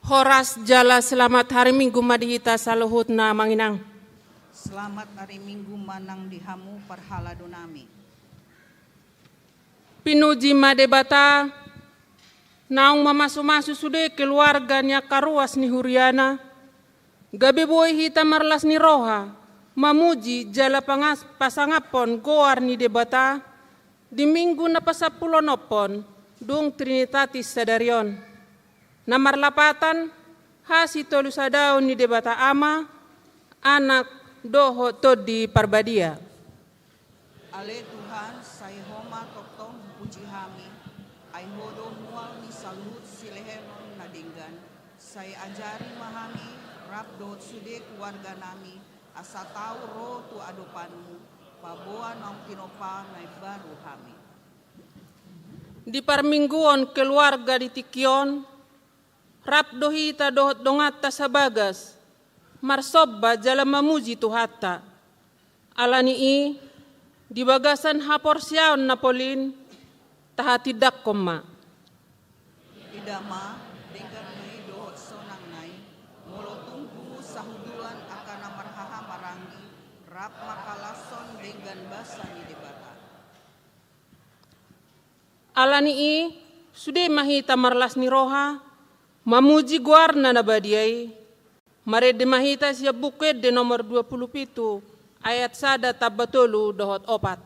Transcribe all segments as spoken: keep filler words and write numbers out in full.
Horas jala selamat hari Minggu ma di hita saluhutna, Amang Inang. Selamat hari Minggu ma nang di hamu parhalado nami. Pinuji ma Debata, naung mamasumasu sude keluarga ni angka ruas ni huriana, gabe boi hita marlas ni roha, mamuji jala pangas-, pasangaphon goar ni Debata, di Minggu na pasampuluonomhon, dung Trinitatis sadari on. Na marlapatan, hasitolusadaon ni Debata Ama, Anak, dohot Tondi Parbadia. Ale Tuhan, sai Ho ma tongtong hupuji hami, ai Ho do mual ni saluhut silehenon na denggan, sai ajari ma hami, rap dohot sude keluarga nami, asa tau ro tu adopanmu, paboa naung tinompa na imbaru hami. Di parmingguon keluarga di tingki on, rap do hita dohot donganta sabagas, marsomba jala mamuji Tuhanta. Ala ni i, di bagasan haporseaon na pol in, tahatindangkon ma. Ida ma, denggan nai dohot sonang nai, molo tung sahudulan angka na marhahamaranggi, rap mangkalashon denggan basa ni Debata. Ala ni i, sude ma hita marlas ni roha, mamuji goarna na badia i, marende ma hita sian Buku Ende nomor dua pulu pitu, ayat sada tamba tolu dohot opat.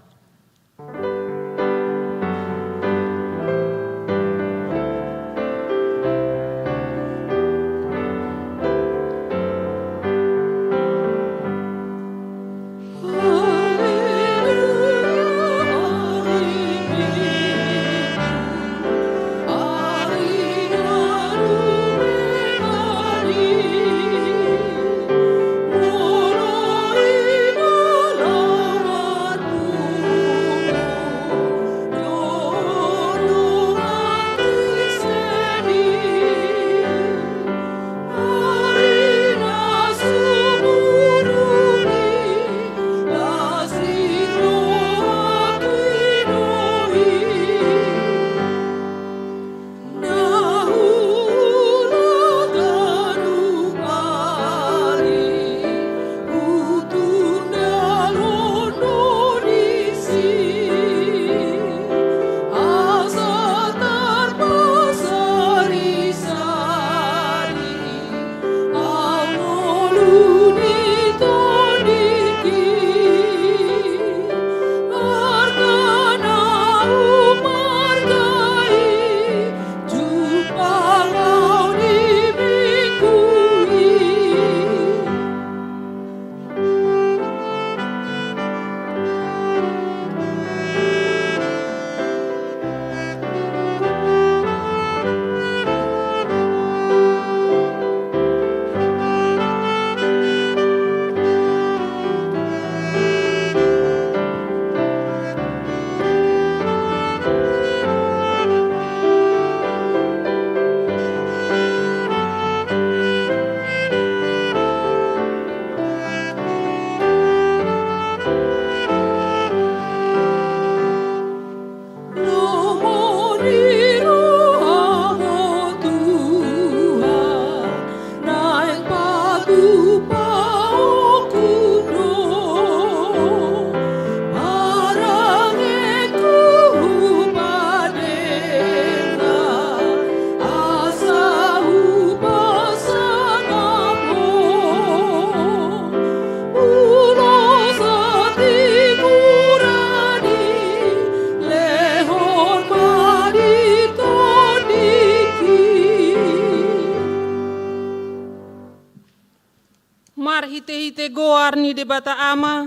Marhitehite goar ni Debata Ama,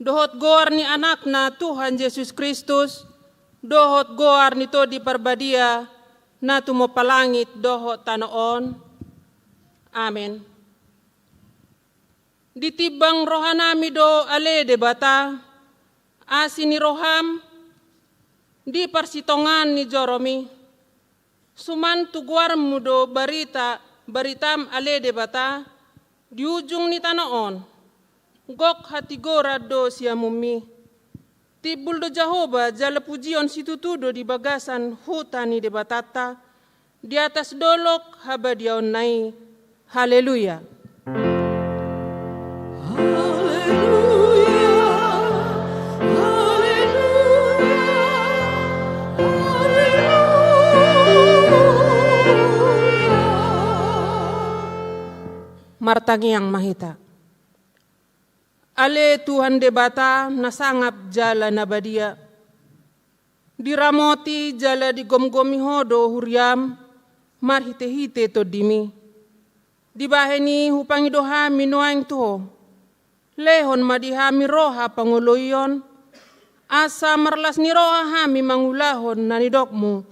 dohot goar ni Anakna Tuhan Jesus Kristus, dohot goar ni Tondi Parbadia, na tumompa langit dohot tano on. Amen. Ditimbang rohanami do ale Debata, asi ni roham, di parsitongaan ni joromi. Suman tu goarmu do barita, baritam ale Debata, di ujung ni tano on. Gok hatigoran do siamunmi. Timbul do Jahowa jala pujion situtu do di bagasan huta ni Debatanta. Di atas dolok habadiaonna i. Haleluya. Haleluya, haleluya, haleluya. Martangiang ma hita. Ale Tuhan Debata na sangap jala na badia, diramoti jala digomgomi Ho do huriaM marhitehite TondiMi. Dibahen i hupangido hami nuaeng tu Ho. Lehon ma di hami roha pangoloion, asa marlas ni roha hami mangulahon na nidokMu,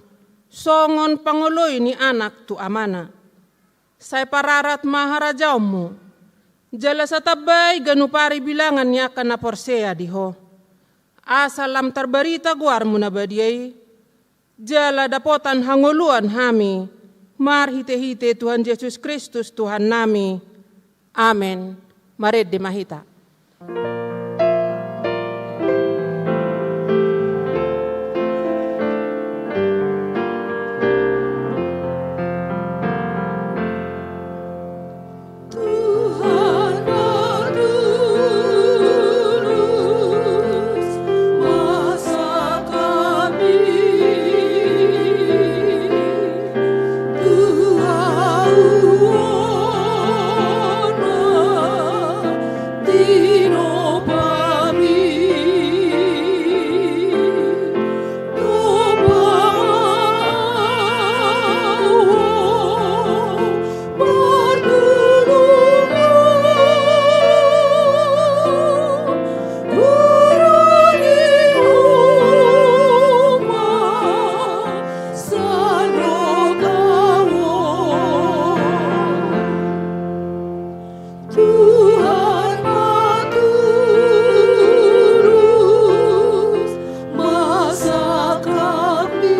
songon pangoloi ni anak tu amana. Sai pararat ma harajaonMu, jala sai tambai ganup ari bilangan ni angka na porsea di Ho. Asa lam tarbarita goarMu na badia i, jala dapotan hangoluan hami, marhitehite Tuhan Jesus Kristus Tuhannami. Amen. Marende ma hita. Tuhan na tulus masa kami, Tuhan na tinopa mi, tinopa ma Tuhan na tulus masa kami,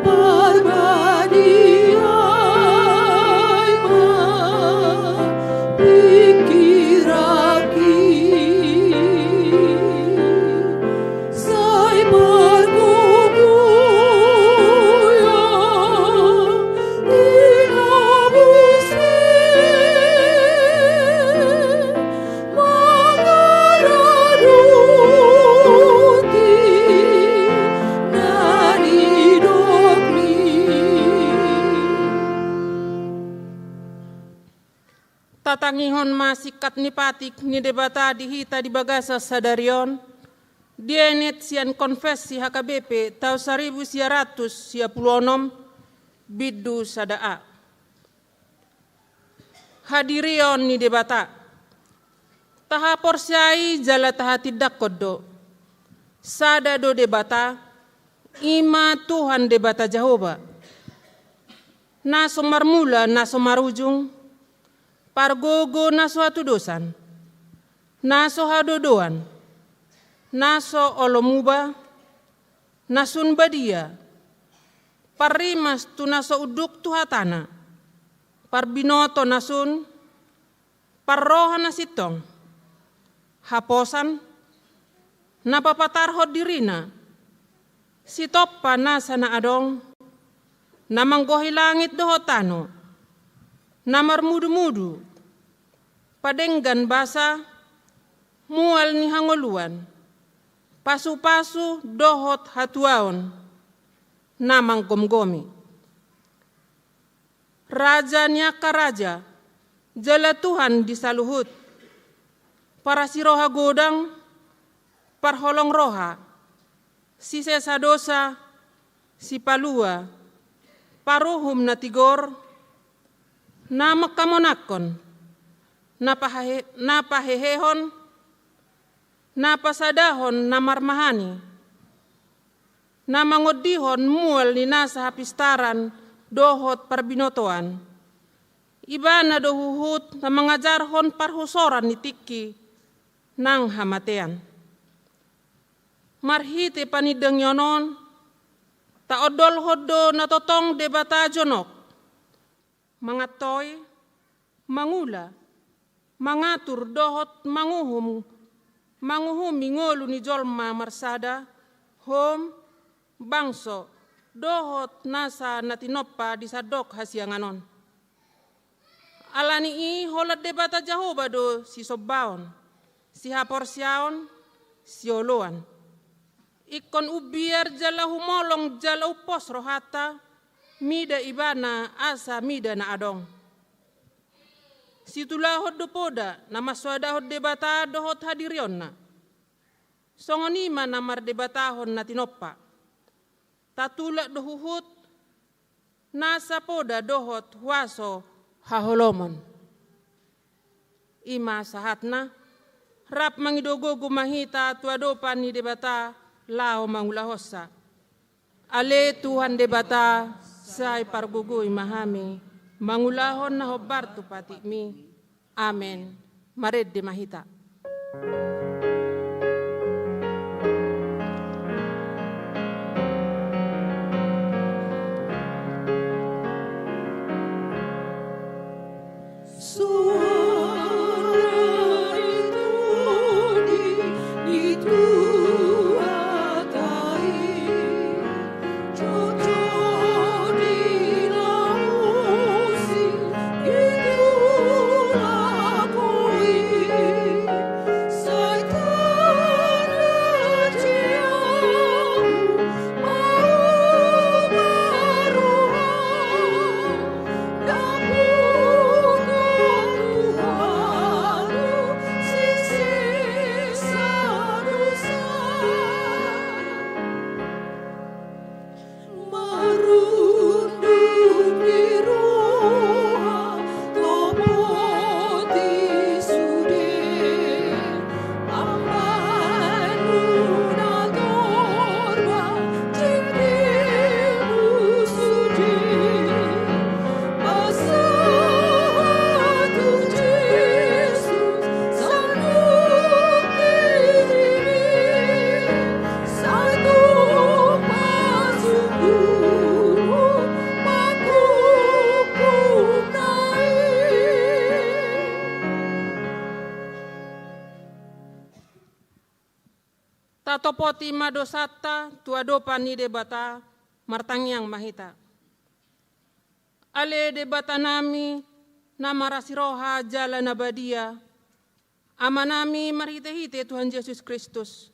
parbadiai ma pingkiranki, sai pargogoion di na buse mangaradoti na nidokmi. Tatangihon ma singkat ni patik ni Debata di hita di bagasan sadari on, dienet sian Konfessi H K B P taon saribu sia ratus sia pulu onom, bindu sada a. Hadirion ni Debata. Tahaporseai jala tahatindangkon do. Sada do Debata, i ma Tuhan Debata Jahowa. Na so marmula, na so marujung, pargogo na so hatudosan, na so hadodoan, na so olo muba, na sun badia, parrimas tu na so unduk tu hatana, parbinoto na sun, parroha na sintong, haposan, na papatarhon dirina, sitompa nasa na adong, na manggohi langit dohot tano, na marmudumudu, padenggan basa, mual ni hangoluan, pasupasu dohot hatuaon, na manggomgomi. Raja ni angka raja, jala Tuhan di saluhut, parasiroha godang, parholong roha, sisesa dosa, sipalua, paruhum na tigor, na mangkamonangkon, na pahahe-, na pahehehon, na pasadahon na marmahani, na mangondihon mual ni nasa hapistaran dohot parbinotoan. Ibana do huhut na mangajarhon parhusoran ni tingki nang hamatean. Marhite panindangion on, taondolhon do na tongtong Debata jonok, mangantoi, mangula, mangatur dohot manguhum, manguhumi ngolu ni jolma marsada, houm, bangso, dohot nasa na tinompa di sandok hasiangan on. Ala ni i holan Debata Jahowa do sisombaon, sihaporseaon, sioloan. Ingkon umbiar jala humolong jala umpos rohanta, mida Ibana asa mida na adong. Situlahon do poda na mansoadahon Debata dohot hadirionna. Songon i ma na mardebatahon na tinompa. Tatulak do huhut nasa poda dohot huaso haholomon. I ma sahatna, rap mangido gogo ma hita tu adopan ni Debata laho mangulahonsa. Ale Tuhan Debata, sai pargogoi ma hami mangulahon na hombar tu patikmi. Amen. Marende ma hita. Tatopoti ma dosanta tu adopan ni Debata, martangiang ma hita. Ale Debatanami na marasi roha jala na badia, Amanami marhitehite Tuhan Jesus Kristus.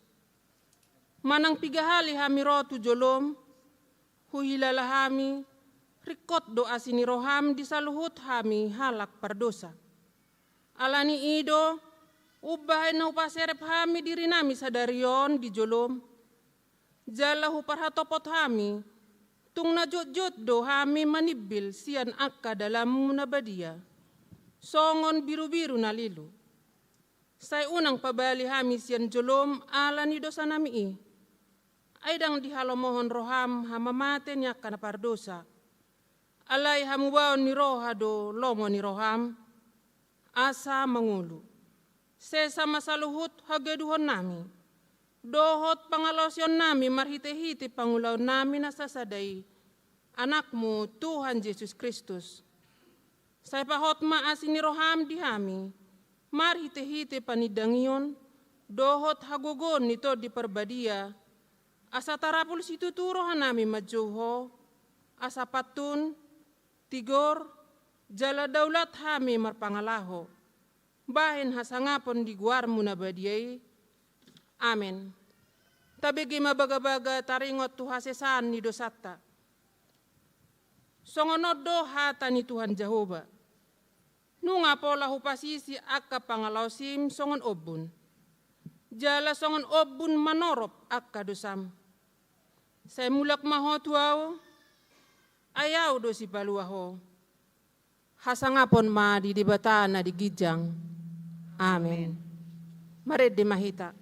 Manang piga hali hami ro tu jolom, huhilala hami, ringkot do asi ni roham di saluhut hami halak pardosa. Ala ni i do, umbahen na hupaserep hami dirinami sadari on di jolom, jala huparhatopot hami, tung na jotjot do hami manimbil sian angka dalanmu na badia, songon birubiru na lilu. Sai unang pabali hami sian jolom ala ni dosanami i. Ai ndang dihalomohon roham hamamate ni angka na pardosa. Alai hamubaon ni roha do lomo ni roham, asa mangolu. Sesa ma saluhut hagaduhonnami, dohot pangalaosionnami marhitehite pangulaonnami na sasada i, Anakmu Tuhan Jesus Kristus. Sai pahot ma asi ni roham di hami, marhitehite panindangion, dohot hagogoon ni Tondi Parbadia, asa tarapul situtu rohanami manjou Ho, asa pantun, tigor, jala daulat hami marpangalaho, bahen hasangapon di goarmu na badia i. Amen. Tabege ma bagabaga taringot tu hasesaan ni dosanta. Songon on do hata ni Tuhan Jahowa. Nunga pola hupasisi angka pangalaosim songon ombun, jala songon ombun manorop angka dosam. Sai mulak ma ho tu Ahu, ai Ahu do sipalua ho. Hasangapon ma di Debata na di ginjang. Amen. Marende ma hita.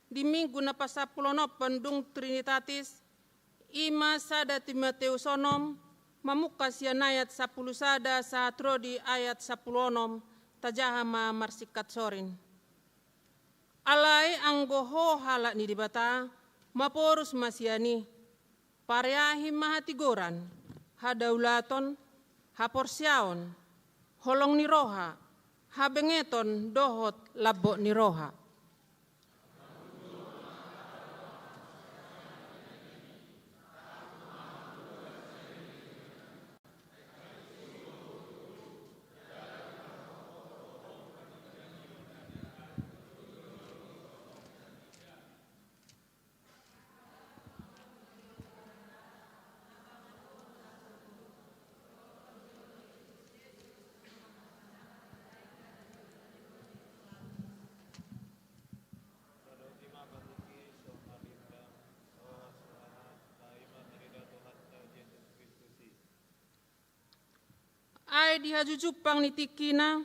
Di minggu na pasampuluonomhon dung Trinitatis, i ma sada Timoteus onom, mamungka sian ayat sampulu sada sahat ro di ayat sampulu onom, tajaha ma marsingkat sorin. Alai anggo ho halak ni Debata, maporus ma sian i, pareahi ma hatigoran, hadaulaton, haporseaon, holong ni roha, habengeton dohot lambok ni roha. Ai di hajujumpang ni tingkina,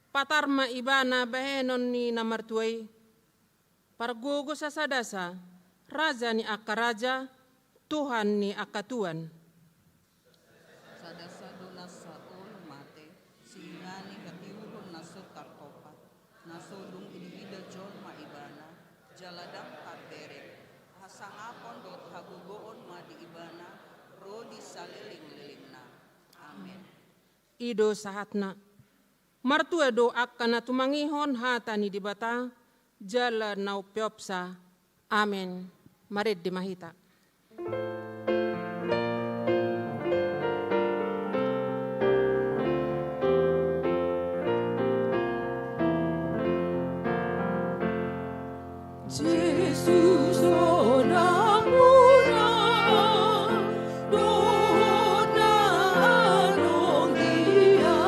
patar ma ibana bahenon ni na martua i. Pargogo sasadasa, Raja ni angka raja, Tuhan ni angka tuan. Sadasa do nasa olo mate, singani hatiuron na so tartopat, na so dung idiida jolma ibana, jala ndang tarberek. Hasangapon dohot hagogoon ma di ibana, ro di salelenglelengna. Amen. I do sahatna. Martua do angka na tumangihon hata ni Debata, jala na umpeopsa. Amen. Marende ma hita. Jesus, do na mura, do na rondia,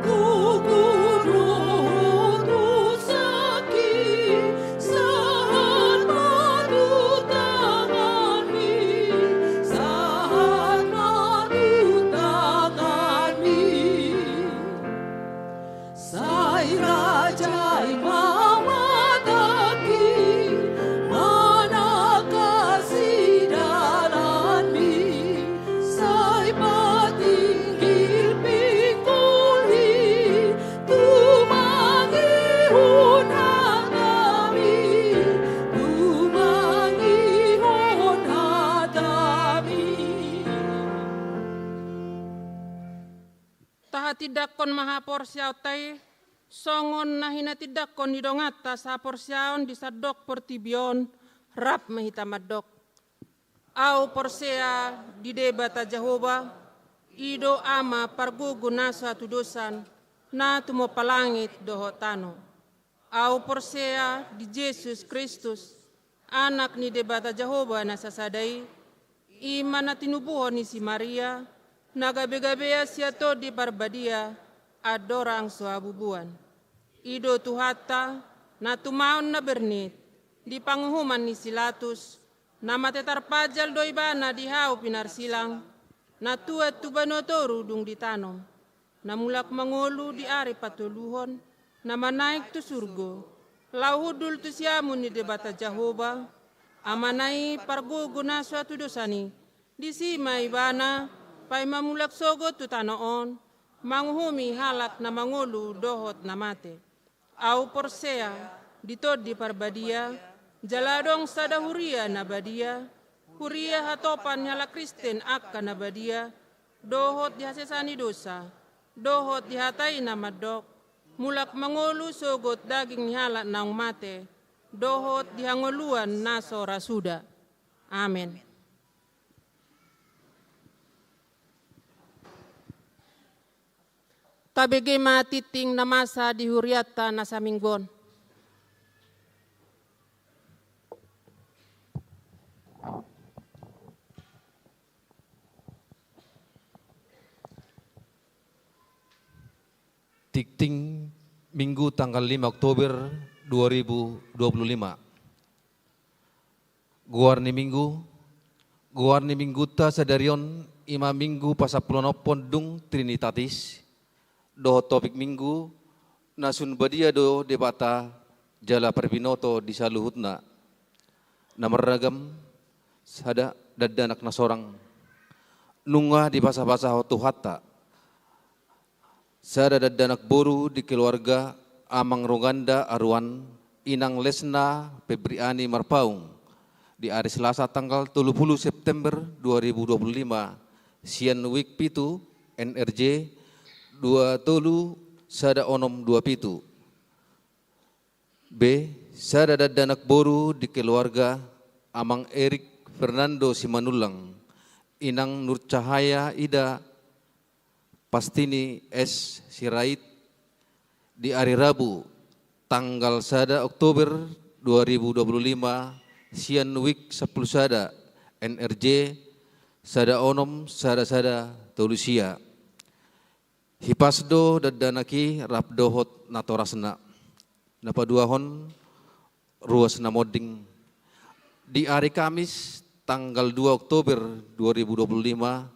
kuku do tu saki, sahat ma tu tanganmi, sahat ma tu tanganmi. Sai rajai ma matangki, manangkasi dalanmi, sai patinggil pinggul i, tumangihon hatami, tumangihon hatami. Tahatindangkon ma haporseaonta i, songon na hinatindangkon ni donganta sahaporseaon di sandok portibi on, rap ma hita mandok. Ahu porsea di Debata Jahowa, i do Ama pargogo na so hatudosan, na tumompa langit dohot tano. Ahu porsea di Jesus Kristus, Anak ni Debata Jahowa na sasada i, i ma na tinubuhon ni si Maria, na gabegabean sian Tondi Parbadia, andorang so habubuan. I do Tuhanta, na tumaon na bernit, di panguhuman ni si Latus, na mate tarpajal do ibana di hau pinarsilang, na tuat tu banua toru dung ditanom, na mulak mangolu di ari patoluhon, na manaek tu surgo, laho hundul tu siamun ni Debata Jahowa, Amana i pargogo na so hatudosan i, disi ma ibana, paima mulak sogot tu tano on, manguhumi halak na mangolu dohot na mate. Ahu porsea di Tondi Parbadia, jala adong sada huria na badia, huria hatopan ni halak Kristen angka na badia, dohot di hasesaan ni dosa, dohot di hata i na mandok, mulak mangolu sogot daging ni halak naung mate, dohot di hangoluan na so ra suda. Amen. Tabege ma tingting na masa di hurianta na saminggu on. Tingting Minggu tanggal lima Oktober dua ribu dua puluh lima. Goar ni Minggu, goar ni Minggunta sadari on i ma Minggu pasampuluonomhon dung Trinitatis, dohot topik Minggu, na sun badia do Debata, jala parbinoto di saluhutna. Na marragam sada dakdanak na sorang nunga dipasapasahon Tuhanta. Sada dakdanak boru di keluarga Amang Roganda Aruan, Inang Lesna Febriani Marpaung, di ari Selasa tanggal tolu pulu September dua ribu dua pulu lima, sian wijk pitu, N R J dua tolu sada onom dua pitu. B, sada dakdanak boru di keluarga Amang Erik Fernando Simanullang, Inang Nurcahaya Ida Pastini S Sirait, di ari Rabu tanggal sada Oktober dua ribu dua pulu lima, sian wijk sampulu sada, N R J sada onom sada sada tolu sia. Hipas do dakdanak i rap dohot natorasna. Na paduahon, ruas na monding. Di ari Kamis tanggal dua Oktober dua ribu dua pulu lima,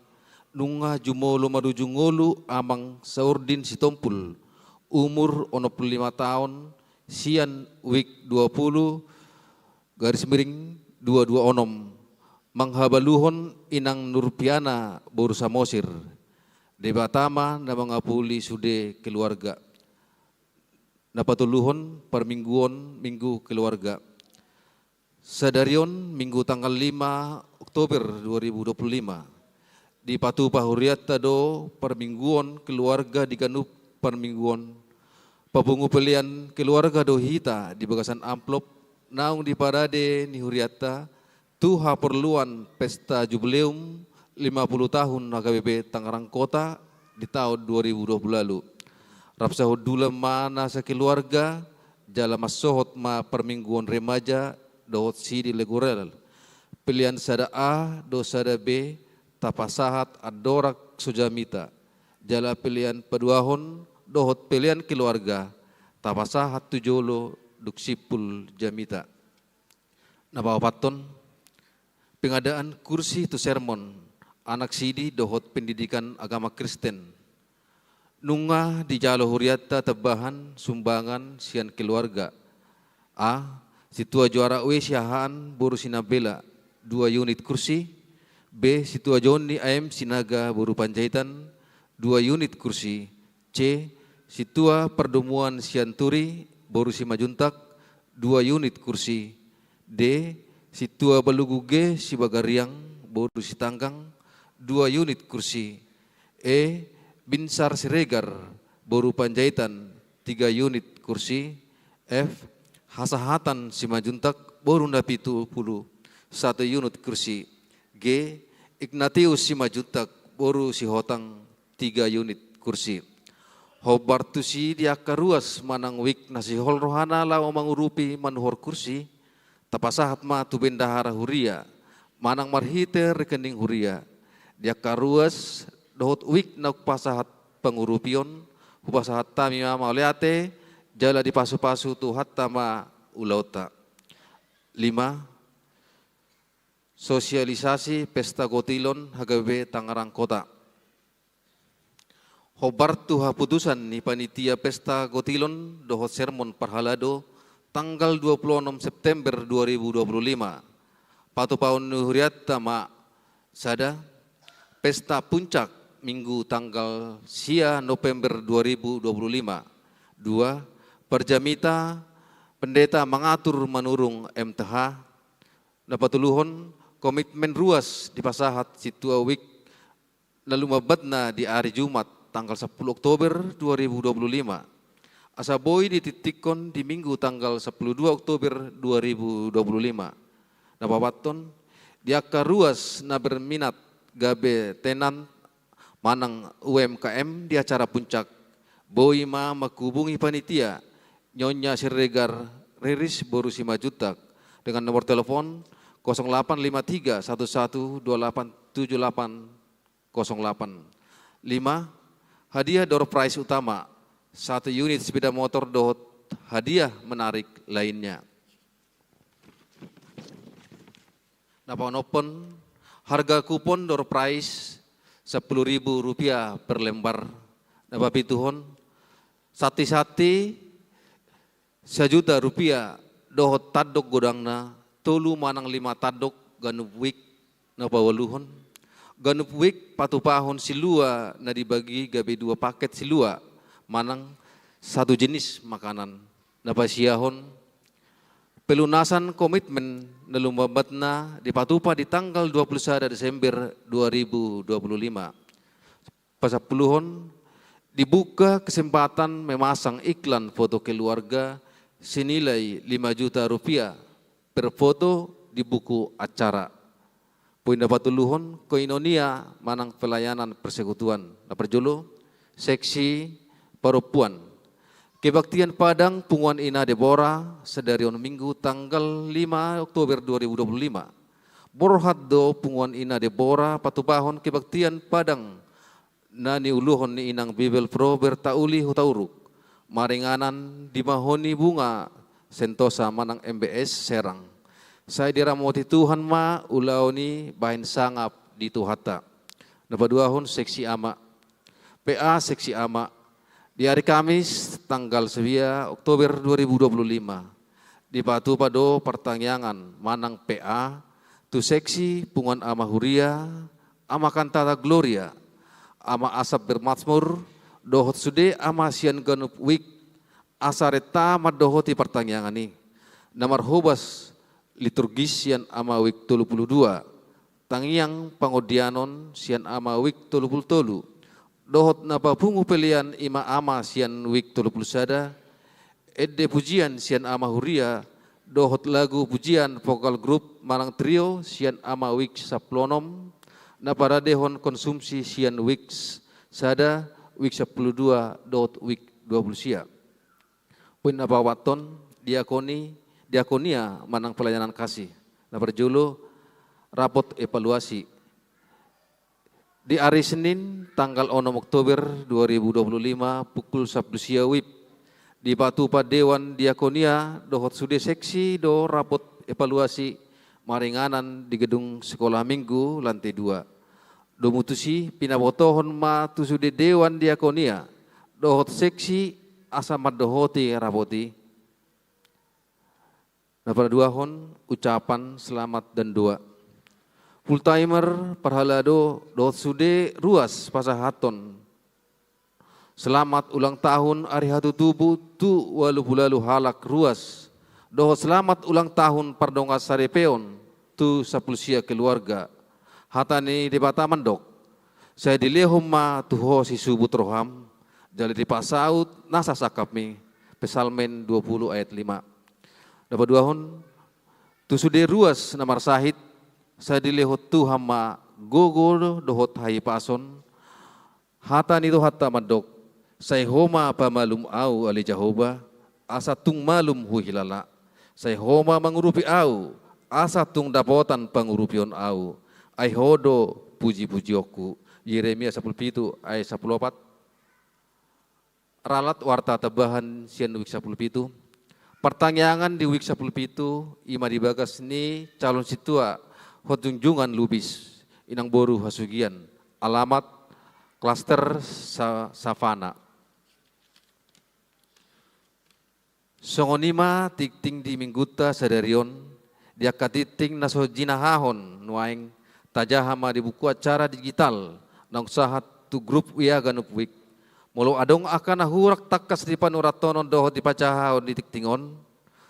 nunga jumolo marujung ngolu Amang Saurdin Sitompul, umur onom pulu lima taon, sian wijk dua pulu garis miring dua dua onom, manghabaluhon Inang Nurpiana boru Samosir. Debata ma na mangapuli sude keluarga. Na patoluhon, parmingguon Minggu Keluarga. Sadari on Minggu tanggal lima Oktober dua ribu dua pulu lima, dipatupa hurianta do parmingguon keluarga di ganup parmingguon. Papungu pelean keluarga do hita di bagasan amplop naung diparade ni hurianta tu haporluan pesta jubileum lima pulu tahun H K B P Tangerang Kota di taon dua ribu dua pulu lalu. Rap sahundulan ma na sakeluarga jala mansohot ma parmingguon remaja dohot sidi legoral. Pelean sada A dohot sada B tapasahat Andorang so jamita. Jala pelean paduahon dohot pelean keluarga tapasahat tu jolo dung simpul jamita. Na paopathon, pengadaan kursi tu sermon, anak sidi dohot pendidikan agama Kristen. Nunga dijalo hurianta tambahan sumbangan sian keluarga. A, Sintua Juara W Siahaan boru Sinambela, dua unit kursi. B, Sintua Joni A M Sinaga boru Panjaitan, dua unit kursi. C, Sintua Pardomuan Sianturi boru Simanjuntak, dua unit kursi. D, Sintua Balugu G Sibagariang boru Sitanggang, dua unit kursi. E, Binsar Siregar boru Panjaitan, tiga unit kursi. F, Hasahatan Simanjuntak boru Napitupulu, satu unit kursi. G, Ignatius Simanjuntak boru Sihotang, tiga unit kursi. Hombar tusi di angka ruas manang wijk na sihol rohana laho mangurupi manuhor kursi, tapasahat ma tu bendahara huria manang marhite rekening huria. Di angka ruas dohot wijk na hupasahat pangurupion, hupasahat hami ma mauliate jala dipasupasu Tuhanta ma ulaonta. Lima, sosialisasi pesta gotilon H K B P Tangerang Kota. Hombar tu haputusan ni panitia pesta gotilon dohot sermon parhalado tanggal dua pulu onom September dua ribu dua pulu lima. Patupaon ni hurianta ma: sada, pesta puncak Minggu tanggal sia November dua ribu dua pulu lima. Dua, parjamita pendeta mangatur manurung M T H. Na patoluhon, komitmen ruas dipasahat sintua wijk na lumambatna di ari Jumat tanggal sampulu Oktober dua ribu dua pulu lima, asa boi ditingtingkon di Minggu tanggal sampulu dua Oktober dua ribu dua pulu lima. Na paopathon, di angka ruas na berminat gabe tenan manang U M K M di acara puncak, boi ma manghubungi panitia Nyonya Siregar Riris boru Simanjuntak dengan nomor telepon kosong delapan lima tiga satu satu dua delapan tujuh delapan kosong delapan. Lima, hadiah door prize utama, satu unit sepeda motor dohot hadiah menarik lainnya. Na paonomhon, harga kupon door prize sampulu ribu rupiah per lembar. Na papituhon, santi-santi Sajuta rupiah dohot tandok godangna, tolu manang lima tandok ganup wijk na paualuhon. Ganup wijk patupahon silua na dibagi gabe dua paket silua manang satu jenis makanan. Na pasiahon pelunasan komitmen na lumambatna dipatupa di tanggal dua puluh sada Desember dua ribu dua puluh lima. Pasampuluhon, dibuka kesempatan memasang iklan foto keluarga senilai lima juta rupiah per foto di buku acara. Poin na patoluhon, koinonia manang pelayanan persekutuan. Na parjolo, seksi parompuan. Kebaktian Padang Punguan Ina Debora sadari on Minggu tanggal lima Oktober dua ribu dua puluh lima. Borhat do Punguan Ina Debora patupahon kebaktian Padang na niuluhon ni inang Bibelvrouw Berta Uli Hutauruk, maringanan di Mahoni Bunga Sentosa manang M B S Serang. Sai diramoti Tuhan ma ulaon i bahen sangap di Tuhanta. Na paduahon, seksi ama. P A seksi ama. Di ari Kamis tanggal sia Oktober dua ribu dua puluh lima, dipatupa do partangiangan manang P A tu seksi Punguan Ama Huria, Ama Kantata Gloria, Ama Asap Bermazmur, dohot sude ama sian ganup wijk, asa renta mandohoti partangiangan i. Na marhobas liturgis sian ama wijk tolu puluh dua, tangiang pangondianon sian ama wijk tolu puluh tolu, dohot na papungu pelean i ma ama sian wijk tolu puluh sada, ende pujian sian ama huria, dohot lagu pujian vokal grup manang trio sian ama wijk sampulu onom, na paradehon konsumsi sian wijk s-, sada, wijk sampulu dua, dohot wijk dua puluh sia. Poin na paopathon, diakoni, diakonia manang pelayanan kasih. Na parjolo, rapot evaluasi. Di ari Senin tanggal onom Oktober dua ribu dua puluh lima pukul sampulu sia wib, dipatupa Dewan Diakonia dohot sude seksi do rapot evaluasi maringanan di gedung Sekolah Minggu lantai dua. Domu tusi, pinabotohon ma tu sude Dewan Diakonia dohot seksi asa mandohoti rapot i. Na paduahon, ucapan selamat dan doa. Full timer, parhalado dohot sude ruas pasahathon selamat ulang tahun ari hatutubu tu ualu pulu ualu halak ruas, dohot selamat ulang tahun pardongansaripeon tu sampulu sia keluarga. Hata ni Debata mandok, sai dilehon ma tu ho sisubut roham, jala dipasaut nasa sangkapmi. Psalmen dua puluh ayat lima. Na paduahon, tu sude ruas na marsahit, sai dilehon Tuhan ma gogo dohot hahipason. Hata ni Tuhanta mandok, sai Ho ma pamalum ahu ale Jahowa, asa tung malum huhilala. Sai Ho ma mangurupi ahu, asa tung dapotan pangurupion ahu. Ai Ho do puji-pujionku. Yeremia sampulu pitu ayat sampulu opat. Ralat warta tambahan sian wik sampulu pitu. Partangiangan di wik sampulu pitu, i ma di bagas ni calon sintua Hot Jungjungan Lubis, inang boru Hasugian, alamat klaster Sa-, Savana. Songon i ma tingting di minggunta sadari on, di angka tingting na so jinahahon nuaeng, tajaha ma di buku acara digital naung sahat tu grup W A ganup wik. Molo adong angka na hurang tangkas di panurathonon dohot di pajahaon di tingting on,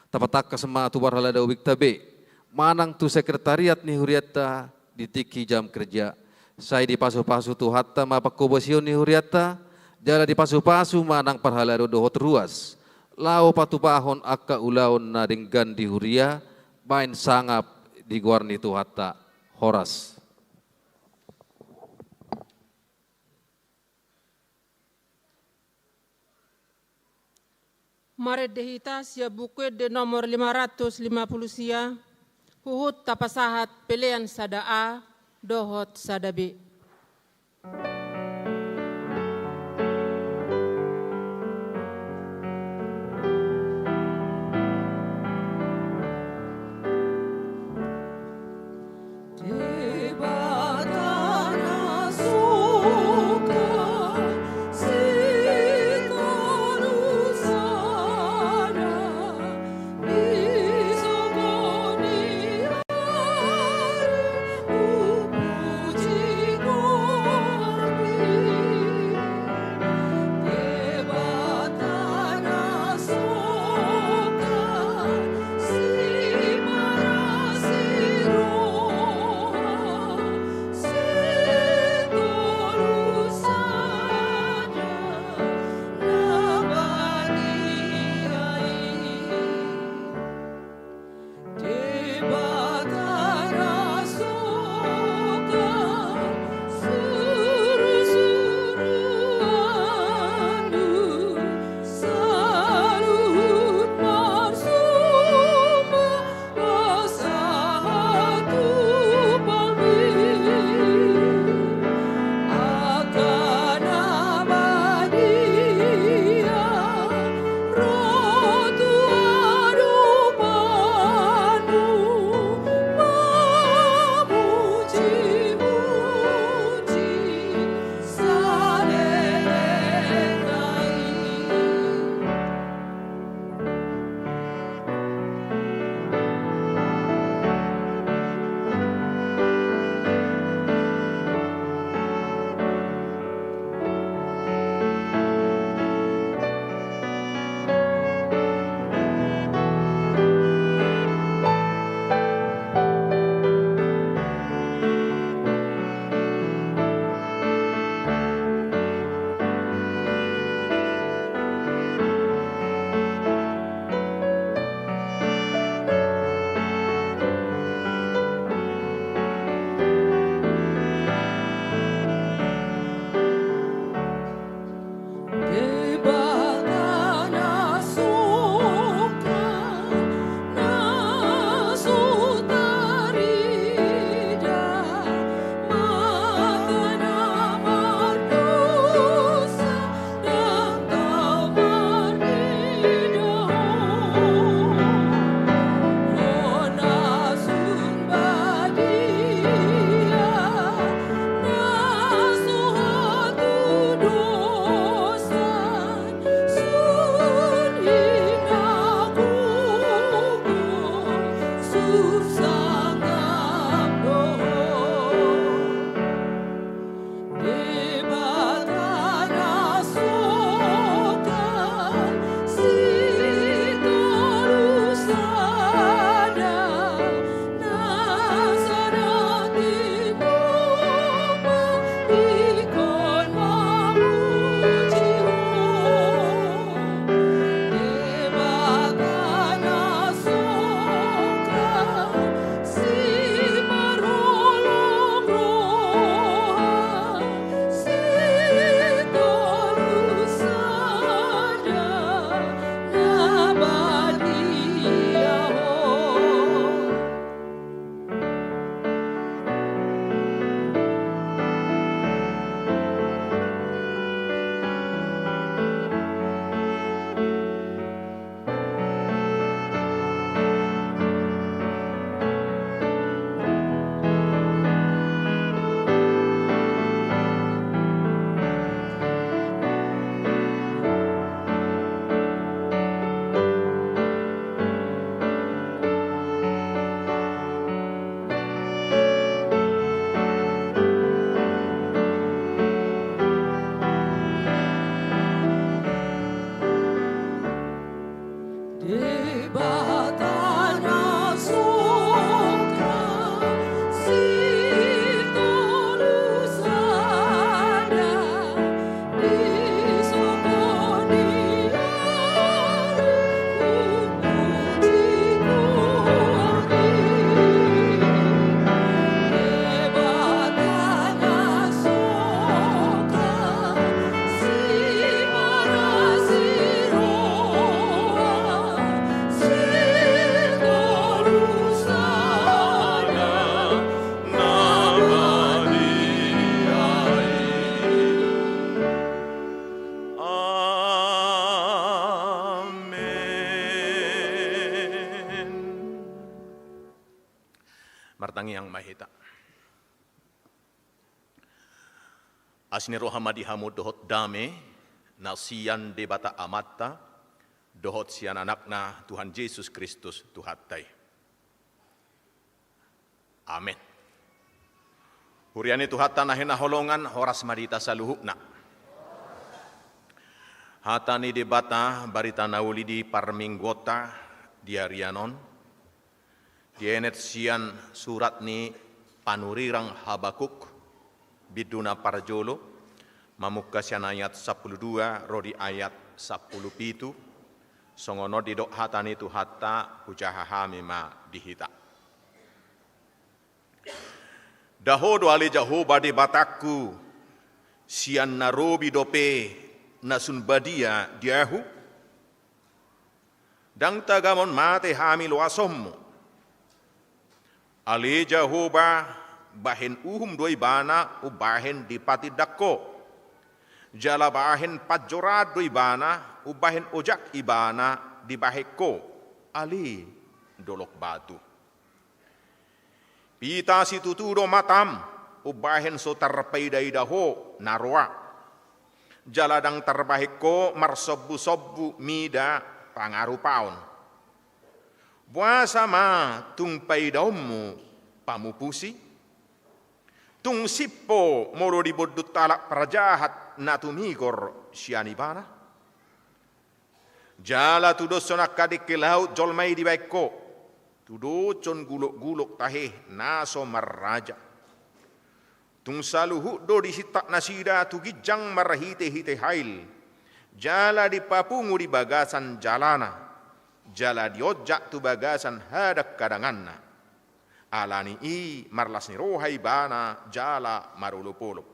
tapatangkas ma tu parhalado wikta be, manang tu sekretariat ni hurianta di tingki jam kerja. Sai dipasu-pasu Tuhanta ma panghobasion ni hurianta, jala dipasu-pasu ma nang parhalado dohot ruas, laho patupahon angka ulaon na denggan di huria, baen sangap di goar ni Tuhanta. Horas. Marende hita sian Buku Ende nomor lima ratus lima puluh sia, huhut tapasahat pelean sada A dohot sada B. Martangiang ma hita. Asi ni roha ma di hamu dohot dame na sian Debata Amanta dohot sian Anakna Tuhan Jesus Kristus Tuhanta i. Amen. Huria ni Tuhanta na hinaholongan, horas ma di hita saluhutna. Hata ni Debata barita na uli di parmingguonta di arian on, dienet sian surat ni panurirang Habakuk, bindu na parjolo, mamungka sian ayat sampulu dua ro di ayat sampulu pitu. Songon on didok hata ni Tuhanta, hujaha hami ma di hita. Daho do ale Jahowa Debatangku, sian na robi dope na sun badia di ahu? Ndang tagamon mate hami loasonmu. Ale Jahowa, bahen uhum do ibana umbahen dipatindang ho. Jala bahen panjoraan do ibana umbahen ojak ibana dibahen ho, ale dolok batu. Pita situtu do matam umbahen so tarpaidaida ho na roa. Jala ndang tarbahen ho marsombusombu mida pangarupaon. Boasa ma tung paidaonmu pamupusi? Tung sip ho molo dibondut halak parjahat na tumigor sian ibana? Jala tudoshon angka dengke laut jolma i dibahen ho, tudoshon gulokgulok tahe na so marraja. Tung saluhut do disintak nasida tu ginjang marhitehite hail, jala dipapungu di bagasan jalana, jala dionjak tu bagasan hadanghadanganna. Ala ni i marlas ni roha ibana jala marolopolop.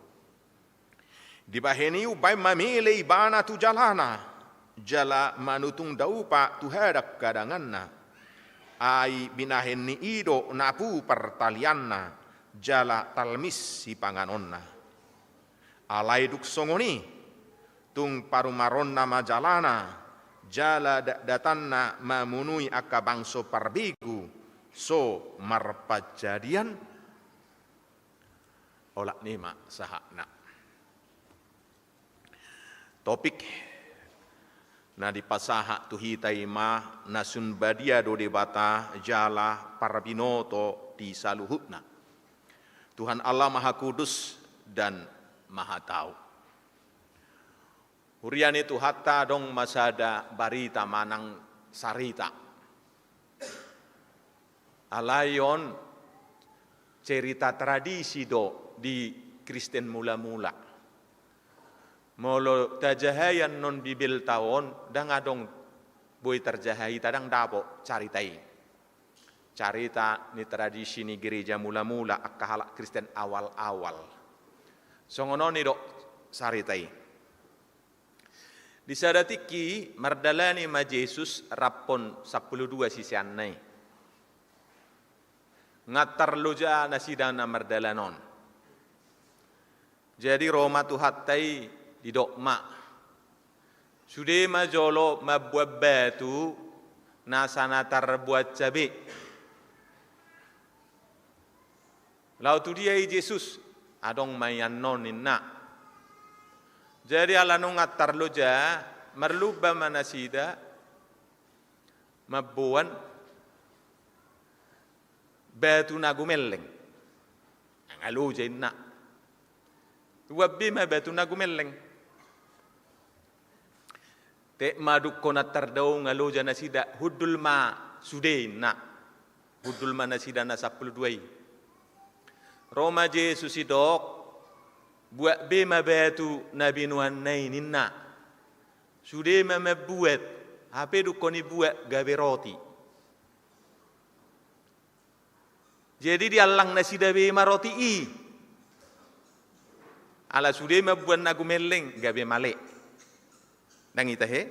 Dibahen i umbahen mamele ibana tu jalana, jala manutung daupa tu hadanghadanganna. Ai binahen ni i do napu partalianna, jala talmis sipanganonna. Alai dung songon i, tung parumaronna ma jalana, jala datdatanna mamunui angka bangso parbegu so marpanjadian. Olat ni ma sahatna. Topik Na dipasahat tu hita i ma na sun badia do Debata jala parbinoto di saluhutna. Tuhan Allah Maha Kudus dan Maha Tahu. Huria ni Tuhanta, adong ma sada barita manang sarita. Alai on cerita tradisi do di Kristen mula-mula. Molo tajahai annon Bibelta on, ndang adong boi tarjaha hita, ndang dapot carita i. Carita ni tradisi ni gereja mula-mula, angka halak Kristen awal-awal. Songon on i do sarita i. Di sada tingki mardalani ma Jesus rap on sampulu dua siseanna i. Ngantar loja nasida na mardalan on. Jadi ro ma Tuhanta i, didok ma: Sude ma jolo mambuat batu na asa na tarbuat cabe. Laho tu dia i Jesus? Adong ma i annon, ninna. Jadi ala nunga tarloja, marlumba ma nasida mamboan batu na gumelleng. Nga loja, ninna. Buat be ma batu na gumelleng. Tek ma dungkon na tardao nga loja nasida, hundul ma sude, ninna. Hundul ma nasida na sampulu dua i. Ro ma Jesus, didok: Buat be ma batu na binoanna i, ninna. Sude ma mambuat, hape dungkon dibuat gabe roti. Jadi diallang nasida be ma roti i. Ala sude mambuat na gumelleng gabe male. Ndang i tahe?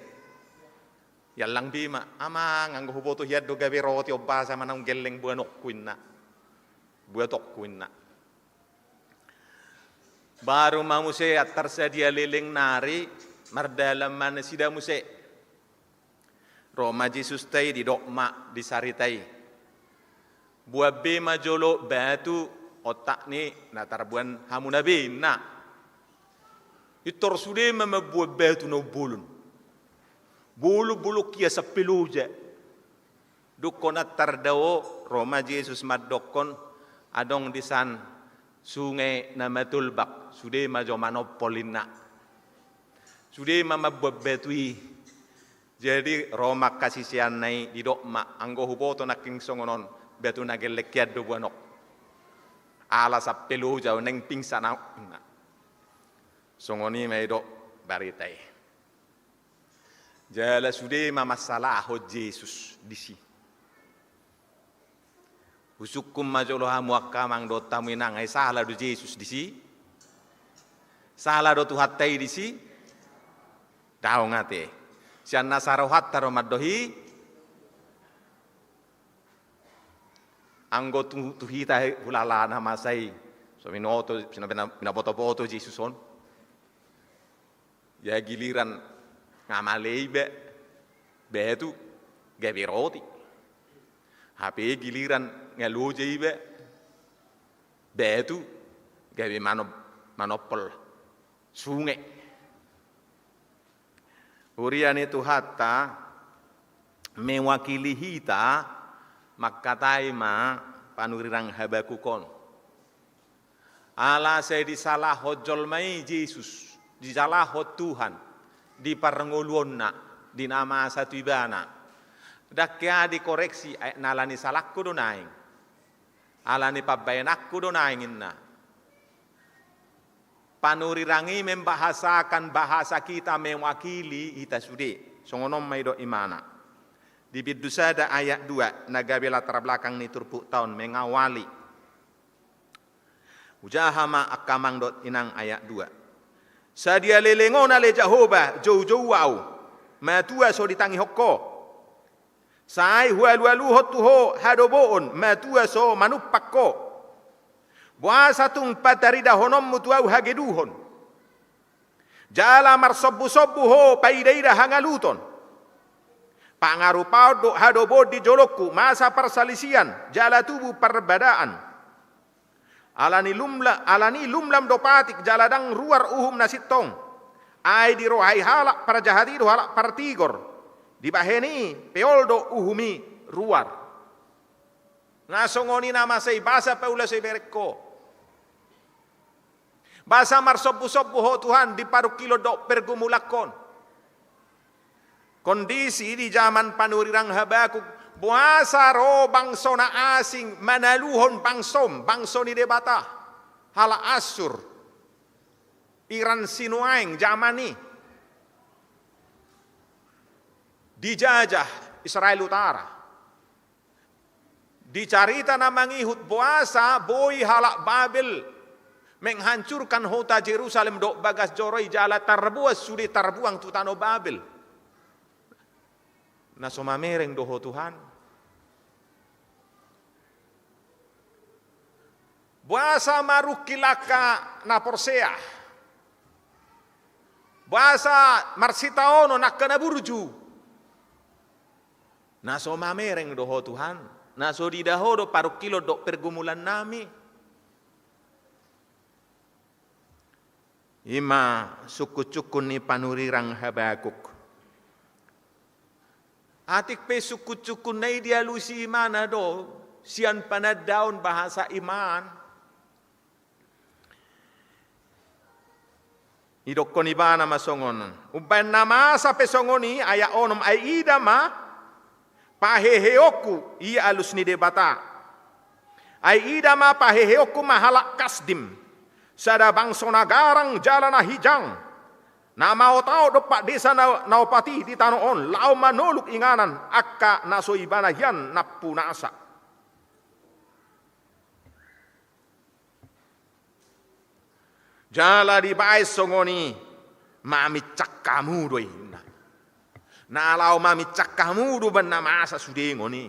Diallang be ma: Amang, anggo huboto hian do gabe roti on, boasa ma naung gelleng boanonku, ninna. Buatonku, ninna. Baru ma muse antar sadia leleng nari, mardalan ma nasida muse. Ro ma Jesusta i, didok ma di sarita i: Buat be ma jolo batu, ontak ni na tarboan hamuna be, ninna. Pintor sude ma mambuat batu na umbolon. Bolon-bolon hian sampe loja. Dungkon na tardao, ro ma Jesus mandokkon: Adong disan sunge na matolbak, sude ma jo manompol, ninna. Sude ma mambuat batu i. Jadi ro ma angka siseanna i, didok ma: Anggo huboto nangkin songon on, batu na gelleng hian do boanonku. Ala sampe loja, naeng pingsan ahu, ninna. Songon i ma didok barita i. Jala sude ma mansalahon Jesus disi. Husungkun ma jolo hamu angka amang dohot hamu inang, ai sala do Jesus disi? Sala do Tuhanta i disi? Daong ate. Sian nasa rohanta do mandok i. Anggo tu, tu hita hulala na masa i, so binoto, so bina-, binaboto-boto Jesus on. Ia giliran nga male iba, batu gabe roti. Hape giliran nga loja iba, batu gabe mano-, manompol sunge. Huria ni Tuhanta, mewakili hita mangkatai ma panurirang Habakuk on. Ala sai disalahon jolma i Jesus, disalahon Tuhan di parngoluonna, di na masa tu ibana. Ndang hea dikoreksi, ai na ala ni salangku do naeng, ala ni pambahenanku do naeng, ninna. Panurirang i membahasakan bahasa kita, mewakili hita sude. Songon on ma didok imana. Di bindu sada ayat dua, na gabe latar belakang ni turpukta on, mengawali. Hujaha ma angka amang dohot inang ayat dua. Sadia leleng on ale Jahowa, joujou ahu, matua so ditangihon Ho. Sai hualualuhon tu Ho hadoboon, matua so manumpak Ho. Boasa tung pataridahononmu tu ahu hageduhon, jala marsombusombu Ho paidaida hangaluton? Pangarupaon dohot hadoboon di jolongku masa parsalisian jala tubu parbadaan. Ala ni lumla-, ala ni lumlam do patik jala ndang ruar uhum na sintong. Ai dirohai halak parjahat i do halak partigor. Dibahen i pe ol do uhum i ruar. Nga songon i na masa i basa pe ula so iberek ho. Basa marsombu-sombu ho Tuhan di parungkilon dohot pergumulan on. Kondisi di jaman panurirang Habakuk, boasa ro bangso na asing manaluhon bangsom, bangso ni Debata, halak Assur, Iran sinuaeng jaman i, dijajah Israel Utara. Di carita na mangihut boasa boi halak Babel menghancurkan hota Jerusalem dohot bagas joro i jala tarboan sude tarbuang tu tano Babel. Na so mamereng do ho Tuhan. Boasa marungkil angka na porsea. Boasa marsitaonon angka na burju. Na so mamereng do ho Tuhan, na so diida ho do parungkilon dohot pergumulan nami. I ma sungkun-sungkun ni panurirang Habakuk. Atik pe sungkun-sungkunna i dialusi ibana do sian panandaon bahasa iman. Idokkon ibana ma songon on. Umbaen na masa pe songon i, ayat onom, ai ida ma paheheonku, i alus ni Debata. Ai ida ma paheheonku ma halak Kasdim, sada bangso na garang jala na hijang, na maotaot dompak desa na, na opat i di tano on, laho manoluk inganan angka na so ibana hian nampunasa. Jala dibaen songon i, mamincang hamu do i. Na laho mamincang hamu do umbaen na masa sudengon i.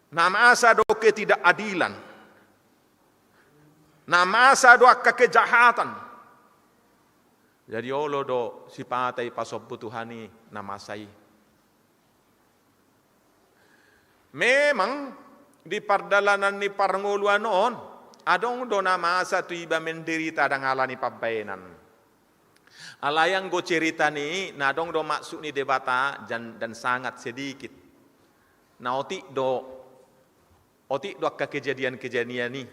Na masa do ketidakadilan. Na masa do angka kejahatan. Jadi olo do sipata i pasombu Tuhan i na masa i. Memang di pardalanan ni parngoluan on, adong do na masa tu iba menderita ndang ala ni pambaenan. Alai anggo cerita ni i, na adong do maksud ni Debata dan, dan sangat sedikit. Na otik do, otik do angka kejadian-kejadian i,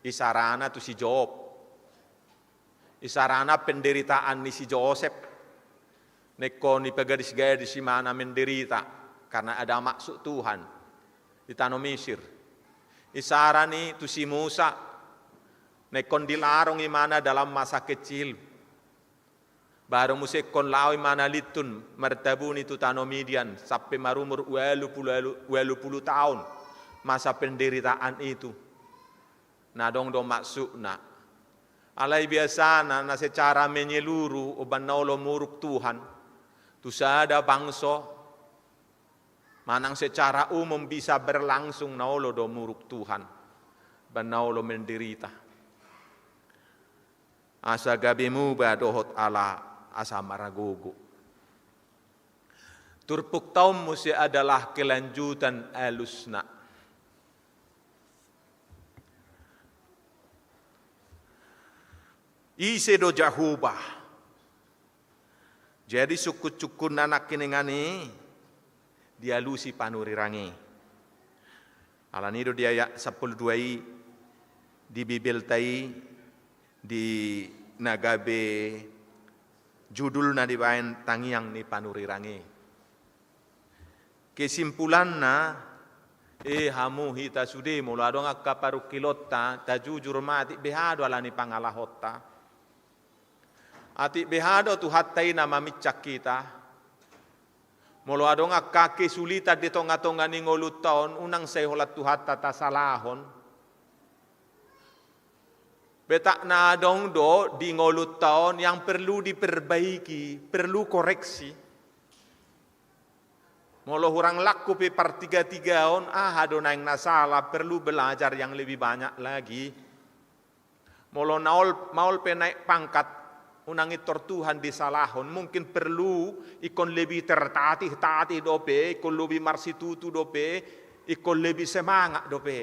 isarana tu si Job. Isarana penderitaan ni si Josep. Nengkon ipagadis-gadis imana menderita karena ada maksud Tuhan di tano Misir. Isara ni tu si Musa, nengkon dilarung imana dalam masa kecil. Baru muse ingkon laho imana lintun martabuni tu tano Midian sampe marumur ualu pulu, ualu pulu taon masa penderitaan itu. Na adong do maksudna. Alai biasana na secara menyeluruh umbaen na olo muruk Tuhan tu sada bangso, manang secara umum bisa berlangsung na olo do muruk Tuhan, umbaen na olo menderita. Asa gabe muba dohot ala asa margogo. Turpukta on muse adalah kelanjutan alusna. Ise do Jahowa? Jadi sungkun-sungkunna nangkiningan i dialusi panurirang i. Alani do di ayat sampulu dua i di Bibelta i di na gabe judulna dibaen tangiang ni panurirang i. Kesimpulanna, e hamu hita sude molo adong angka parungkilonta, tajujur ma atik beha do alani pangalahonta. Atik beha do Tuhanta i na mamincang hita. Molo adong angka kesulitan di tonga-tonga ni ngolunta on, unang sai holan Tuhanta tasalahon. Betak na adong do di ngolunta on yang perlu diperbaiki, perlu koreksi. Molo hurang langku pe partiga-tigaon, aha do naeng na sala, perlu belajar yang lebih banyak lagi. Molo na ol, maol pe naek pangkat, unang intor Tuhan disalahon, mungkin perlu ingkon lebih tertatih-tatih dope, ingkon lebih marsitutu dope, ingkon lebih semangat dope.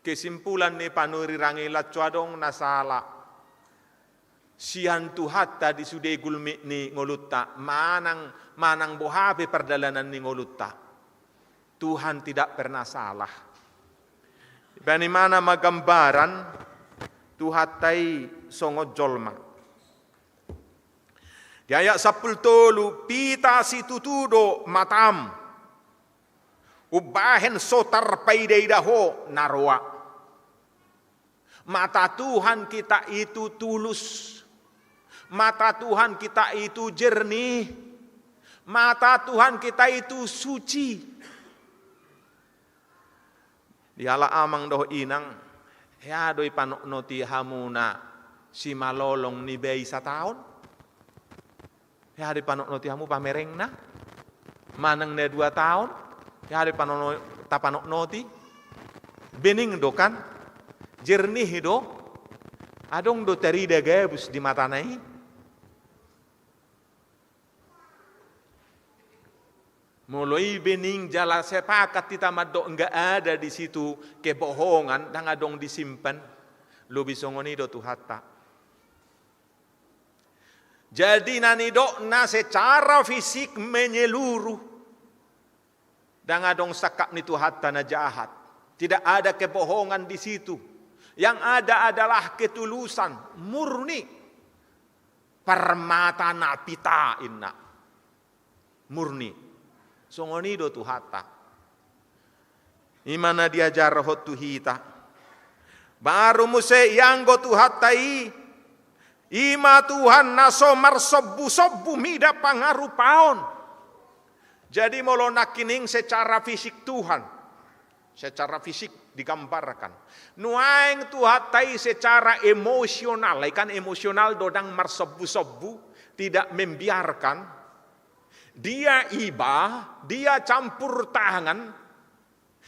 Kesimpulan ni panurirang i, laos so adong na sala sian Tuhanta di sude gulmit ni ngolunta, manang, manang boha pe pardalanan ni ngolunta, Tuhan tidak pernah salah. Ibana ma na magambaran Tuhanta i songon jolma. Di ayat sampulu tolu, pita situtu do matam, umbahen so tarpaidaida Ho na roa. Mata Tuhan kita itu tulus. Mata Tuhan kita itu jernih. Mata Tuhan kita itu suci. Dialap amang dohot inang, hea do ipanotnoti hamuna simalolong ni bai sataon? Hea do ipanotnoti hamu pamerengna manang na dua taon? Hea do ipanono-, tapanotnoti? Bening do kan? Jernih do? Adong do tarida gabus di matana i? Molo i bening jala sepakat hita mandok nggak ada di situ kebohongan, ndang adong disimpan, lobi songon i do Tuhanta. Jadi na nidokna secara fisik menyeluruh. Ndang adong sangkap ni Tuhanta na jahat. Tidak ada kebohongan di situ. Yang ada adalah ketulusan, murni. Permata na pita inna. Murni. Songon i do Tuhanta. I ma na diajarhon tu hita. Baru muse ianggo Tuhanta i, i ma Tuhan na so marsombu-sombu mida pangarupaon. Jadi molo nangkining secara fisik Tuhan, secara fisik digambarkan. Nuaeng Tuhanta i secara emosional, i kan emosional do, ndang marsombu-sombu, tidak membiarkan. Dia iba, dia campur tangan,